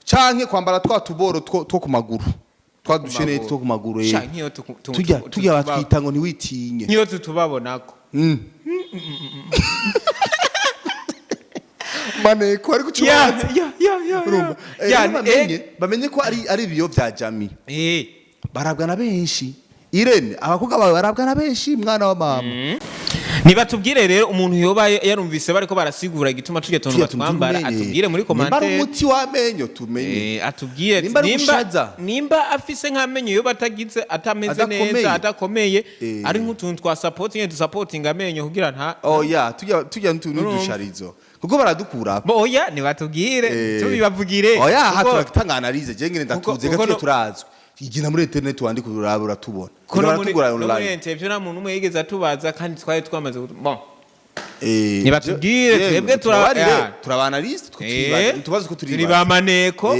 canke kwambara twa tuboro two ku maguru, twa dusheneti two ku maguru. Sha, nk'iyo tujya tujya batwita ngo ntiwitinye. Nk'iyo tutubabonako. Maneko ari Ya, kucubanza. ya, ya, ya, Urumva? ya. Rero bamenye ko ari ibiyo bya Jami. Barabwa na benshi. Irene, abakobwa bawe barabwa na benshi, mwana wa mama. Nibatubwire rero umuntu yoba yarumvise bariko barasigura igituma tujya tuntu Tujya tuntu batwambara, tumenye. atubwire muri Nimba ari commentaire. umuti w'amenyo tumenye. Atubwire ati Nimba ari ugushaza. Nimba afise nk'amenyo yoba atagize atameze Adakomeye. neza, adakomeye, ari nk'utuntu twa support nyene dusupportinga amenyo kugira nta Oya, tujya n'udusharizo kuko baradukura. Bo oya, nibatubwire tubibavugire. Oya, aha turatanga analyse je ngene ndatuze kuko gatuye turazwe igina muri internet wandika uraba uratubona. Ko no muri Baratugura no muri online. interview nta muntu umwe yigeze atubaza kandi twari twamaze bon. Nibatubwire, Yemwe, twebwe tubabarire, ya. turaba analyste two turibaza tubaze ko Turi turibaza. ba maneko.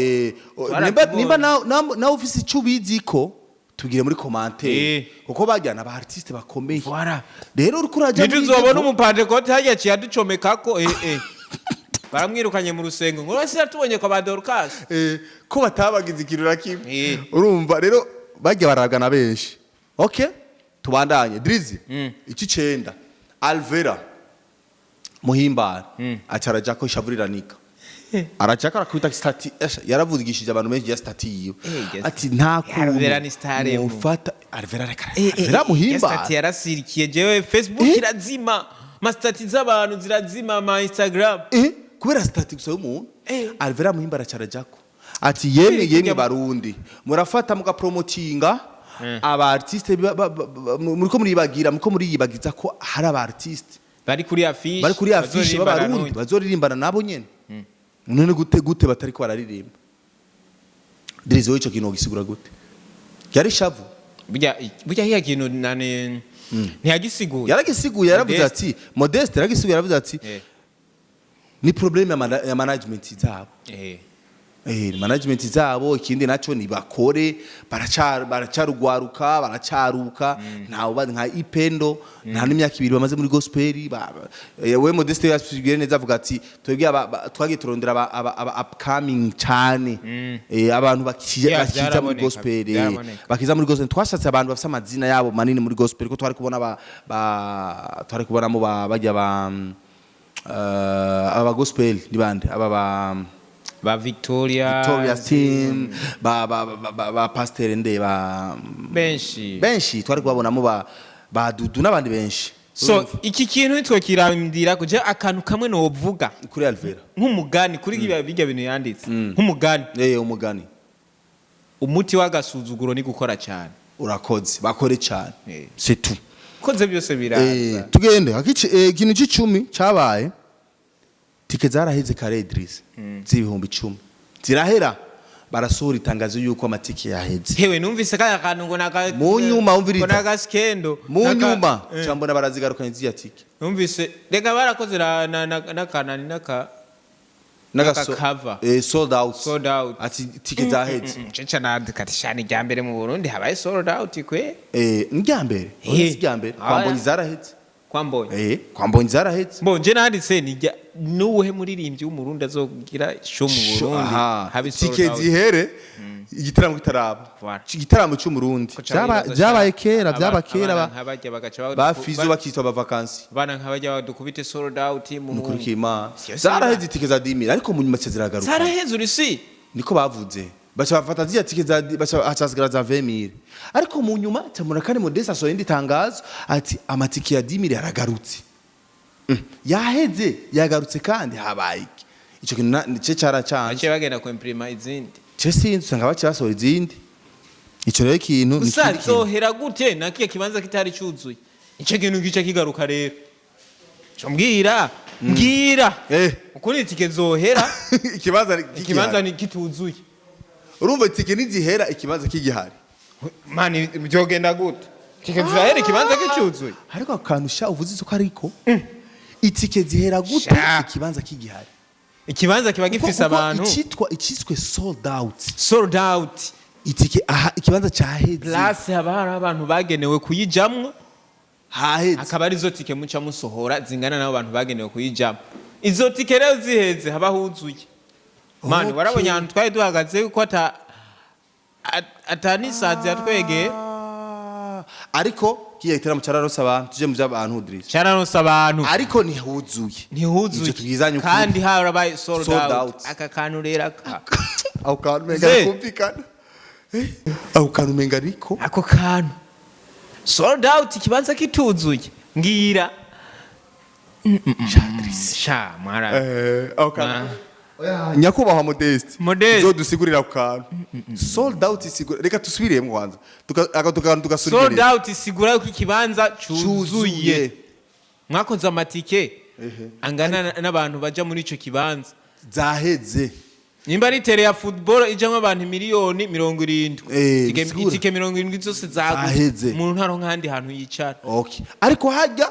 Nimba nawe ufise icyo ubizi ko tubwire muri commentaire kuko bajyana aba artiste bakomeye. Voilà. Rero uriko uraja muri Ntituzobona level- umupantekote hajya aciye aducomekako, baramwirukanye mu rusengo ngo wese yatubonye kwa ba Dorcas. Ko batabagize ikintu na kimwe. Urumva rero bajya barabwa na benshi. Okay, tubandanye, Drizzy. Icicenda, Alvera Muhimbara aca araja ko ishavuriranika arajako arakubita statut. Esha, yaravugishije abantu benshi ya statut yiwe. Yes. Ati nta Alvera ni star mu. mufata Alvera, reka Alvera Muhimbara. Statut yarasirikiye, jewe Facebook irazima, ma statut z'abantu zirazima, ma Instagram. Kubera statut gusa y'umuntu. Alvera Muhimbara aca arajako ati yemwe yemwe Barundi, murafata mugapromotinga aba artiste muriko muribagira, muriko muriyibagiza ko hari aba artiste bari kuri affiche, bari kuri affiche bazoririmbana b'Abarundi n'undi. Bazoririmbana nabo nyene. None gute batariko bararirimba? Drizzy, wowe ico kintu wogisigura gute? Yari shavu. Burya hiya kintu nani Ntiyagisiguye. Yaragisiguye, yaravuze Modeste. ati, Modeste yaragisiguye, yaravuze ati ni problème ya management zabo. Management zabo. Ikindi naco ni bakore, baracarugwaruka, baracaruka, ntawe nka Ipendo nta n'imyaka 2 bamaze muri gospel. We Modeste yasubiye neza avuga ati twebwe twagiye turondera aba upcoming cyane, abantu Yeah, bakiza muri gospel, byaraboneka. bakiza muri gospel. Twashatse abantu bafite amazina yabo manini muri gospel, ko twari kubona twari kubonamo bajya ba aba gospel ni bande, aba ba Ba Victoria. Victoria team, ba pasteur nde, ba Benshi. Benshi twari kubabonamo, ba Dudu n'abandi benshi. So iki kintu nitwe kirandira kuja akantu kamwe novuga Kuri Alvera. nk'umugani kuri bijya bintu yanditse nk'umugani. Umugani. Umuti w'agasuzuguro ni gukora cyane. Urakoze, bakore cyane. C'est tout. Koze byose biraza. Tugende ikintu c'icumi cabaye, tike zaraheze kare, Idris, z'ibihumbi 10 zirahera, barasohora itangazo yuko amatike yaheze. Hewe, numvise kaya kantu ngo naka Mu nyuma, umviriza. ngo nagaskendo. Mu nyuma cambona barazigarukanye ziriya tike. Numvise reka barakoze n'akanani naka N'aka cover. Sold out. Sold out. Ati tike zaheze. Nca nandika ati shani rya mbere mu Burundi habaye sold out kwe. Ni mbere. Si irya mbere. Ah, Kwambonyi zaraheze. Kwambonye. Kwambonyi zaraheze. Bo je nanditse ni nuwuhe muririmbyi w'Umurundi azogira show mu Burundi habe sold tike out? zihere igitaramo kitaraba. Voilà. Igitaramo cy'Umurundi. Ko ca bibaza Byabaye kera, byaba kera abana nk'abajya bagaca ba Fizo bakitwa aba vacances. Abana nk'abajya badukubite sold out mu Nukuri k'Imana. Siyo. Zaraheze itike za 10,000, ariko mu nyuma ziragaruka. Zaraheze uri si. Niko bavuze, baca bafata ziriya tike za baca hacasigara za 20,000, ariko mu nyuma camura kandi Modeste asohoye indi tangazo ati amatike ya 10,000 yaragarutse. Yaheze yagarutse kandi habaye iki? Ico kintu nice caracanze. Baciye bagenda kwimprima izindi. Ce sinzi, usanga baciye basohora izindi. Ico rero ikintu ni Gusa ikindi kintu. zohera gute na kiya kibanza kitari cyuzuye? Ico kintu gica kigaruka rero. Co mbwira, mbwira ukuri, itike zohera ikibanza ikibanza ni kituzuye? Urumva itike nizihera ikibanza kigihari. Mani, byogenda gute itike zirahera ikibanza kicuzuye? Ariko ako kantu sha uvuze isuko, ariko itike zihera gute Sha. ikibanza kigihari? Ikibanza kiba gifise Kuko abantu. icyiswe sold out, Sold out. itike aha ikibanza cyaheze. Place haba hari abantu bagenewe kuyijamwo. Haheze. Akaba arizo tike muca musohora zingana n'abo bantu bagenewe kuyijamwo. Izo tike rero ziheze haba huzuye mani. Warabonye ahantu twari duhagaze yuko ata n'isazi yatwegeye. Ah, ariko kiya gitaramo cyararose abantu, tuje mu by'abantu, Idris. Cararonse abantu. Ariko ntihuzuye. Ntihuzuye. Ivyo tubwizanye ukuri. Kandi harabaye sold Sold out. out. Aka kantu rero aka Ako kantu umenga Ze. kumvikana. Ako kantu umenga ariko ako kantu sold out ikibanza kituzuye, mbwira sha mwara. Ako kantu. Nyakubahwa Modeste. Modeste. Uzodusigurira ako kantu sold out isigura. Reka tusubiremo kwanza. Ako kantu tugasubiremo. Sold out isigura yuko ikibanza cuzuye, mwakoze amatike angana n'abantu baja muri ico kibanza. Zaheze. Nimba ari terrain ya football ijamwo abantu 70,000,000, Bisigura. itike 70 zose zaguze, Zaheze. umuntu ntaronka ahandi hantu yicara. Okay, ariko hajya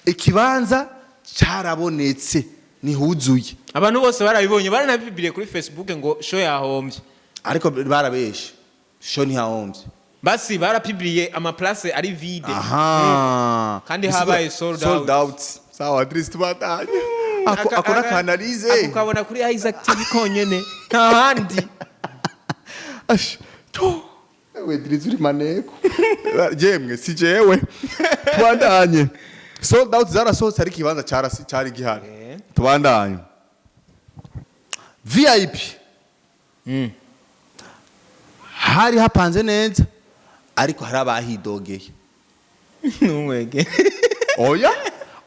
ikibanza cyarabonetse, ntihuzuye. Abantu bose barabibonye, baranabibiriye kuri Facebook ngo show yahombye. Ariko barabeshe, show ntiyahombye. Basi barapibiriye amaplace ari vide. Aha. Kandi habaye sold Sold out. out. Sawa Idris, tubandanye. Ako ako n'akanalize. Ako kabona kuri Isaac TV konyene, nta handi. Ash, to we Idris uri maneko jemwe, si jewe. Tubandanye. Sold out zarasohotse, ariko ikibanza cyarasi cyari gihari. Tubandanye. VIP hari hapanze neza, ariko hari abahidogeye. Ntumwege. Oya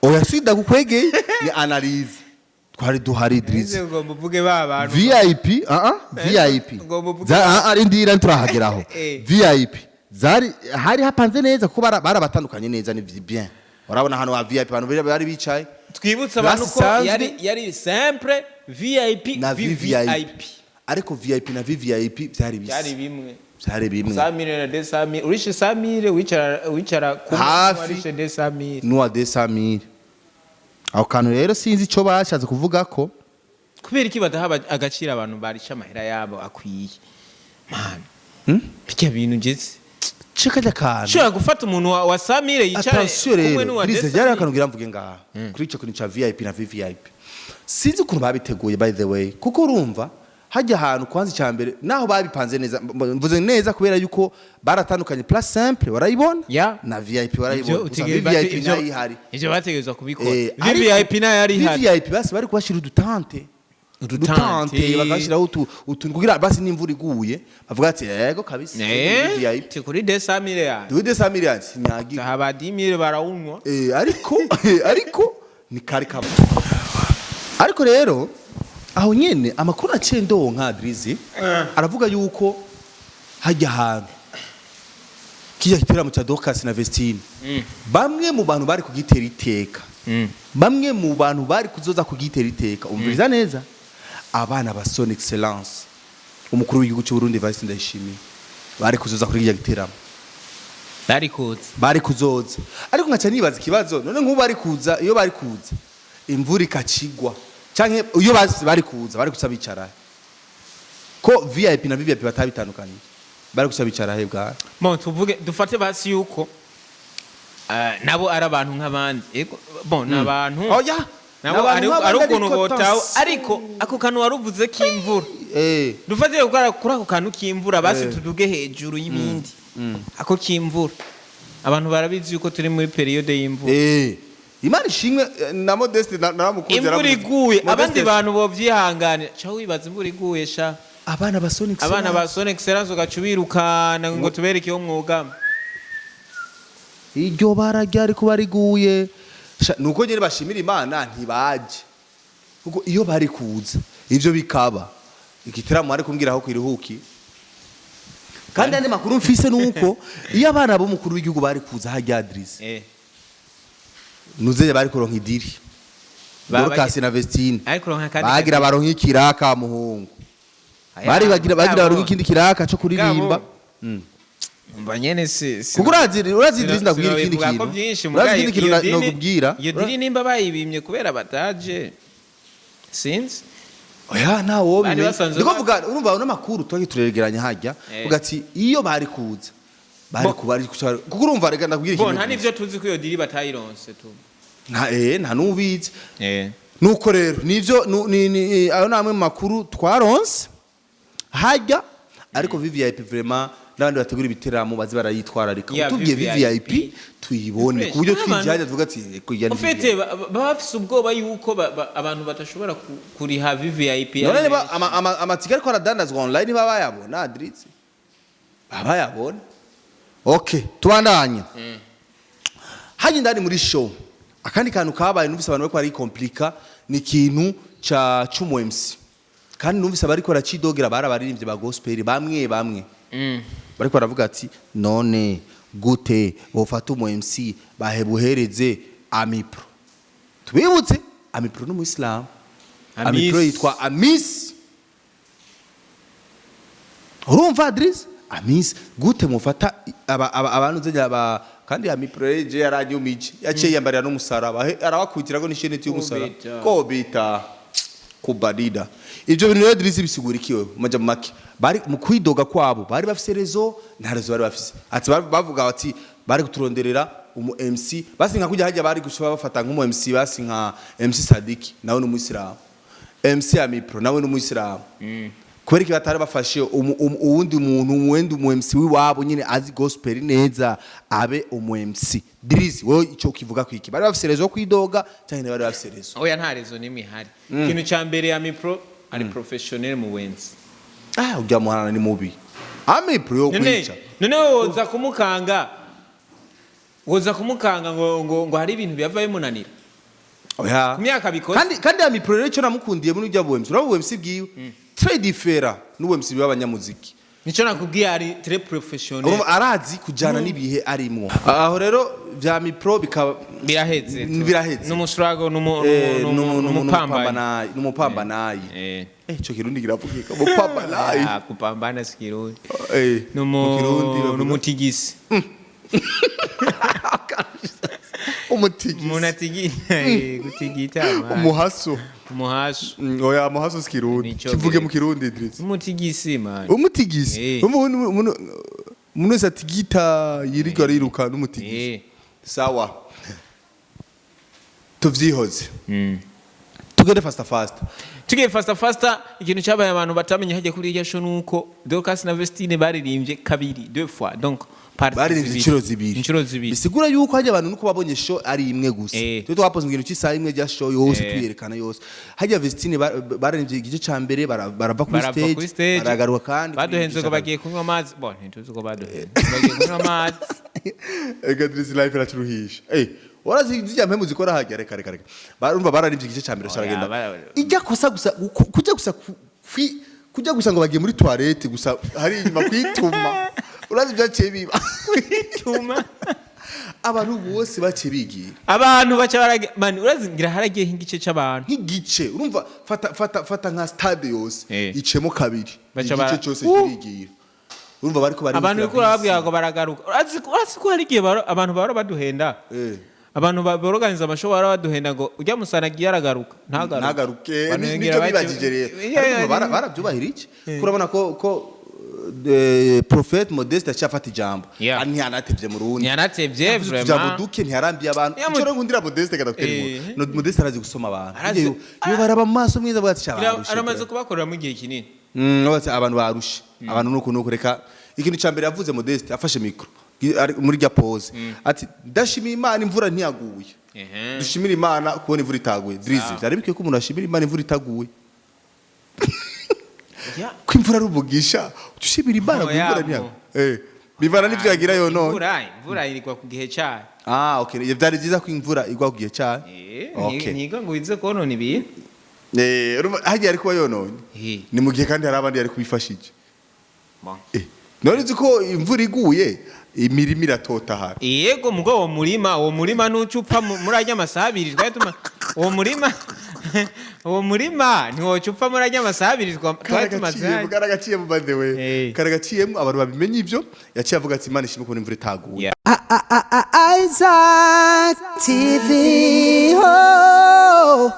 oya, sida kukwegeye, ni analyse. Twari duhari, Idris. Ugomba uvuge ba bantu. VIP, VIP. Ugomba uvuge. Arindira, nturahageraho. VIP zari hari hapanze neza kuko barabatandukanye neza, ni bien. Urabona hano wa VIP abantu bari bicaye. Twibutse abantu Classe ko isanzwe. yari simple, VIP, Na VVIP. VVIP. Ariko VIP na VVIP byari bisa. Byari bimwe. Vyari bimwe. 100 mille na 200 mille, urishe 100 mille wicara kumwe Hafi. warishe 200 mille. N'uwa 200 mille. Aho kantu rero sinzi ico bashatse kuvuga ko. Kubera iki badaha agaciro abantu barisha amahera yabo akwiye, man? Bijya bintu ngeze Ceka kantu. Ushobora gufata umuntu wa 100 mille yicara Attention kumwe rero n'uwa Drizzy, 200 mille. ryari akantu ngira mvuge ngaha kuri ico kintu ca VIP na VVIP. Sinzi ukuntu babiteguye, by the way, kuko urumva hajya ahantu kwanza icya mbere naho babipanze neza, mvuze neza kubera yuko baratandukanye. Place simple warayibona na VIP warayibona. Ivyo Gusa VVIP nayo ihari. Ivyo bategerezwa kubikora. Ariko VVIP nayo yari ihari. VVIP basi bari kubashira udutante. Udutante. Udutante bagashyiraho utuntu kugira basi n'imvura iguye bavuga ati: "Yego kabisa, VIP." Kuri 200 mille yawe. Dude, 100 millions sinyagira. Aha ba 10 mille barawunywa. Ariko ni kari kamwe. Ariko rero aho nyene amakuru aciye ndonka, Drizzy, aravuga yuko hajya ahantu kijya giteramo cya Dorcas na Vestine, bamwe mu bantu bari kugitera iteka, bamwe mu bantu bari kuzoza kugitera iteka, umviriza neza, abana ba Son Excellence umukuru w'igihugu cy'u Burundi Evariste Ndayishimiye bari kuzoza kuri kijya giteramo. Bari kuza. Bari kuzoza, ariko nkaca nibaza ikibazo: none nk'ubu bari kuza, iyo bari kuza imvura ikacigwa, canke iyo bari kuza, bari kuca bicara he? Ko VIP na VVIP batabitandukaniye, bari kuca bicara he bwana? Bon, tuvuge dufate basi yuko nabo ari abantu nk'abandi. Ego, bon, ni abantu. Oya. Nabo N'abantu ari nk'abandi, ari ukuntu ariko botawe. attention. Ariko ako kantu waruvuze k'imvura, dufate kuri ako kantu k'imvura basi, tuduge hejuru y'ibindi. Ako k'imvura, abantu barabizi yuko turi muri période y'imvura. Imana ishimwe, na Modeste naramukunze. Imvura Yaramuzi. iguye, Modeste- abandi bantu bovyihanganira. Ca wibaza imvura iguye sha, abana ba Son abana ba Son Excellence ugaca ubirukana ngo tubereke iyo mwugama. Iryo bara ryari kuba riguye. Nuko nyene bashimira Imana ntibaje, kuko iyo bari kuza ivyo bikaba igitaramo ari kumbwira aho kwiruhuki. Kandi andi makuru mfise nuko iyo abana b'umukuru w'igihugu bari kuza hajya, Adrisi, nuzeye bari kuronka i deal. Dorcas na Vestine Ariko kuronka kandi bagira baronka ikiraka muhungu, bari bagira baronka ikindi kiraka co kuririmba. Umva nyene si Kuko urazi Idris, ndakubwira ikindi sinobivuga ko kintu. byinshi. Urazi Muga ikindi kintu iyo deal- nokubwira. Iyo deal nimba bayibimye kubera bataje, sinzi. Oya, nta wo Bari bimenya. basanzwe Ndiko mvuga, urumva uno makuru twagiye turegeranya hajya, uvuga ati iyo bari kuza bari kuba ari kuko urumva, reka ndakubwira Bo ikintu. nta n'ivyo tuzi ko iyo deal batayironse tu. Nta nubizi. Nuko rero nivyo ni ayo namwe mu makuru twaronse hajya. Ariko VVIP vraiment, n'abandi bategura ibiteramo bazi barayitwararika. Utubwiye VVIP VVIP tuyibone Fresh. ku buryo N'abantu- twinjiye hajya tuvuga ati: "Kujya ni Ufite VVIP." baba bafise ubwoba yuko abantu badashobora kuriha VVIP ari None niba benshi. amatike ariko aradandazwa online baba bayabona, Adritse, baba bayabona. Okay, tubandanye. Hajya indani muri show, akandi kantu kabaye numvise abantu bariko barikomplika ni ikintu ca c'umu MC. Kandi numvise abariko baracidogera bari abaririmbyi ba gospel bamwe bamwe, bariko baravuga ati: "None gute bofata umu MC bahebuhereze Amipro?" Tubibutse, Amipro ni umuyisilamu. Amis. Amipro yitwa Amis. Urumva, Adris, Amis, gute mufata abantu zenya aba? Kandi Amipro je yaranyumije, yaciye yambarira n'umusaraba. Arabakubitirako n'isheneti y'umusaraba. Kobita. Kobita kubadida. Ivyo bintu rero, Idris, bisigura iki wewe maja mu make? Bari mu kwidoga kwabo bari bafise raison, nta raison bari bafise? Ati bavuga bati bari kuturonderera umu MC basi nka kujya hajya, bari gushobora bafata nk'umu MC basi nka MC Sadiki, nawe ni umuyisilamu, MC Amipro nawe ni umuyisilamu. Kubera iki batari bafashe uwundi muntu, umuwenda umu MC w'iwabo nyine azi gospel neza, abe umu MC? Drizzy, wowe ico kivuga kwiki? Bari bafise raison yo kwidoga cyangwa ntibari bafise raison? Oya, nta raison n'imwe ihari. Ikintu ca mbere, ya Mipro ari professionnel mu wenzi. Ah, ujya muhanana ni mubi Amipro yo None kwica. none woza kumukanga ngo hari ibintu byava bimunanira Oya. ku myaka bikoze. Kandi Amipro rero icyo namukundiye muri ujya bu MC, urabona bu MC bwiwe très différent n'ubu MC bw'abanyamuziki. Nico nakubwiye, ari très professionnel. Urumva arazi kujana n'ibihe arimwo. Aho rero vya Mipro bikaba Biraheze. Biraheze. N'umusurago. N'umupambanayi. N'umupambanayi. Eh. Ico Kirundi kiravugika, umupambanayi. Ah, kupambana si Kirundi. Mu Kirundi bavuga- N'umutigisi. Umutigisi. Umuntu atigita, gutigita, man. Umuhaso. Umuhaso. Oya, muhaso si Kirundi. Nico. Kivuge mu Kirundi, Idris. Umutigisi, man. Umutigisi. Umuntu wese atigita, yirirwa ariruka, n'umutigisi. Sawa, tuvyihoze. Tugende fasta fasta. Tugiye fasta fasta, ikintu cyabaye abantu batamenye hajya kuri iryo show nuko Dorcas na Vestine baririmbye kabiri, deux fois, donc parties Baririmbye zibiri. inshuro zibiri. Inshuro zibiri. Bisigura yuko hajya abantu nuko babonye show ari imwe gusa. Twe twapoze ikintu cy'isaha imwe rya show yose, tuyerekana yose. Hajya Vestine baririmbye igice ca mbere, barava kuri Barava kuri stage, stage. baragaruka kandi Baduhenze ngo kuri bagiye kunywa amazi. Bon, ntituzi ko baduhenze bagiye kunywa amazi. Ega Idris, life iraturuhisha. Warazi zijya mpemu zikora hajya. Reka, reka, reka. Barumva bararimbye igice ca mbere, caragenda. Ijya kosa gusa kujya gusa kujya gusa ngo bagiye muri toilette gusa, hari inyuma kwituma. Urazi byaciye biba? Tuma. Abantu bose baciye bigira. Abantu baca barage, man, urazi ngira haragiye nk'igice c'abantu. Nk'igice, urumva, fata, fata, fata nka stade yose, icemo kabiri. Baca igice cyose kirigira. Urumva bariko bari Abantu biko barababwira ngo baragaruka. Urazi ko hari igihe abantu bahora baduhenda. Abantu boroganiza amashow bahora baduhenda ngo ujya musana agiye aragaruka, ntagaruke. Ntagaruke. Abantu Nicyo bongera bibagije rero. Yeah, Ariko barabyubahira iki? Kurabona ko Prophète Modeste yaciye ijambo. Kandi ntiyanatevye mu rundi. Ntiyanatevye, Yavuze utujambo vraiment. duke, ntiyarambiye abantu. Ico rero nkundira Modeste, kadakutera inkuru. No, Modeste arazi gusoma abantu. Iyo baraba mu maso mwiza bwatsi Ngira aramaze kubakoreramo igihe kinini. Bati abantu barushe, abantu nuko nuko. Reka, ikintu ca mbere yavuze Modeste afashe micro ari muri rya pause, ati: "Ndashimiye Imana, imvura ntiyaguye." Dushimire Imana kubona imvura itaguye. Drizzy, byari bikwiye ko umuntu ashimira Imana imvura itaguye? Ko imvura ari umugisha, dushimira Imana ko Oya, imvura ntiyaguye. Bivana n'ivyo yagira yonone. Imvura irigwa ku gihe cyayo. Ah, okay, byari byiza ko imvura igwa ku gihe cyayo. Okay. Ntiga ngo wize konona ibintu. Urumva hagiye ari kuba yononye. Ni mu gihe kandi hari abandi yari kubifashije. Bon. None uzi ko imvura iguye imirima iratotahara? Yego, mugo uwo murima nuca upfa muri arya masaha 2 twari tuma uwo murima ntiwoca upfa muri arya masaha 2 twari tumaze Karagaciyemo, karagaciyemo, by the way. Karagaciyemo, abantu babimenye ibyo. Yaciye avuga ati: "Imana ishimwe kubona imvura itaguye." Isaac TV. Oh.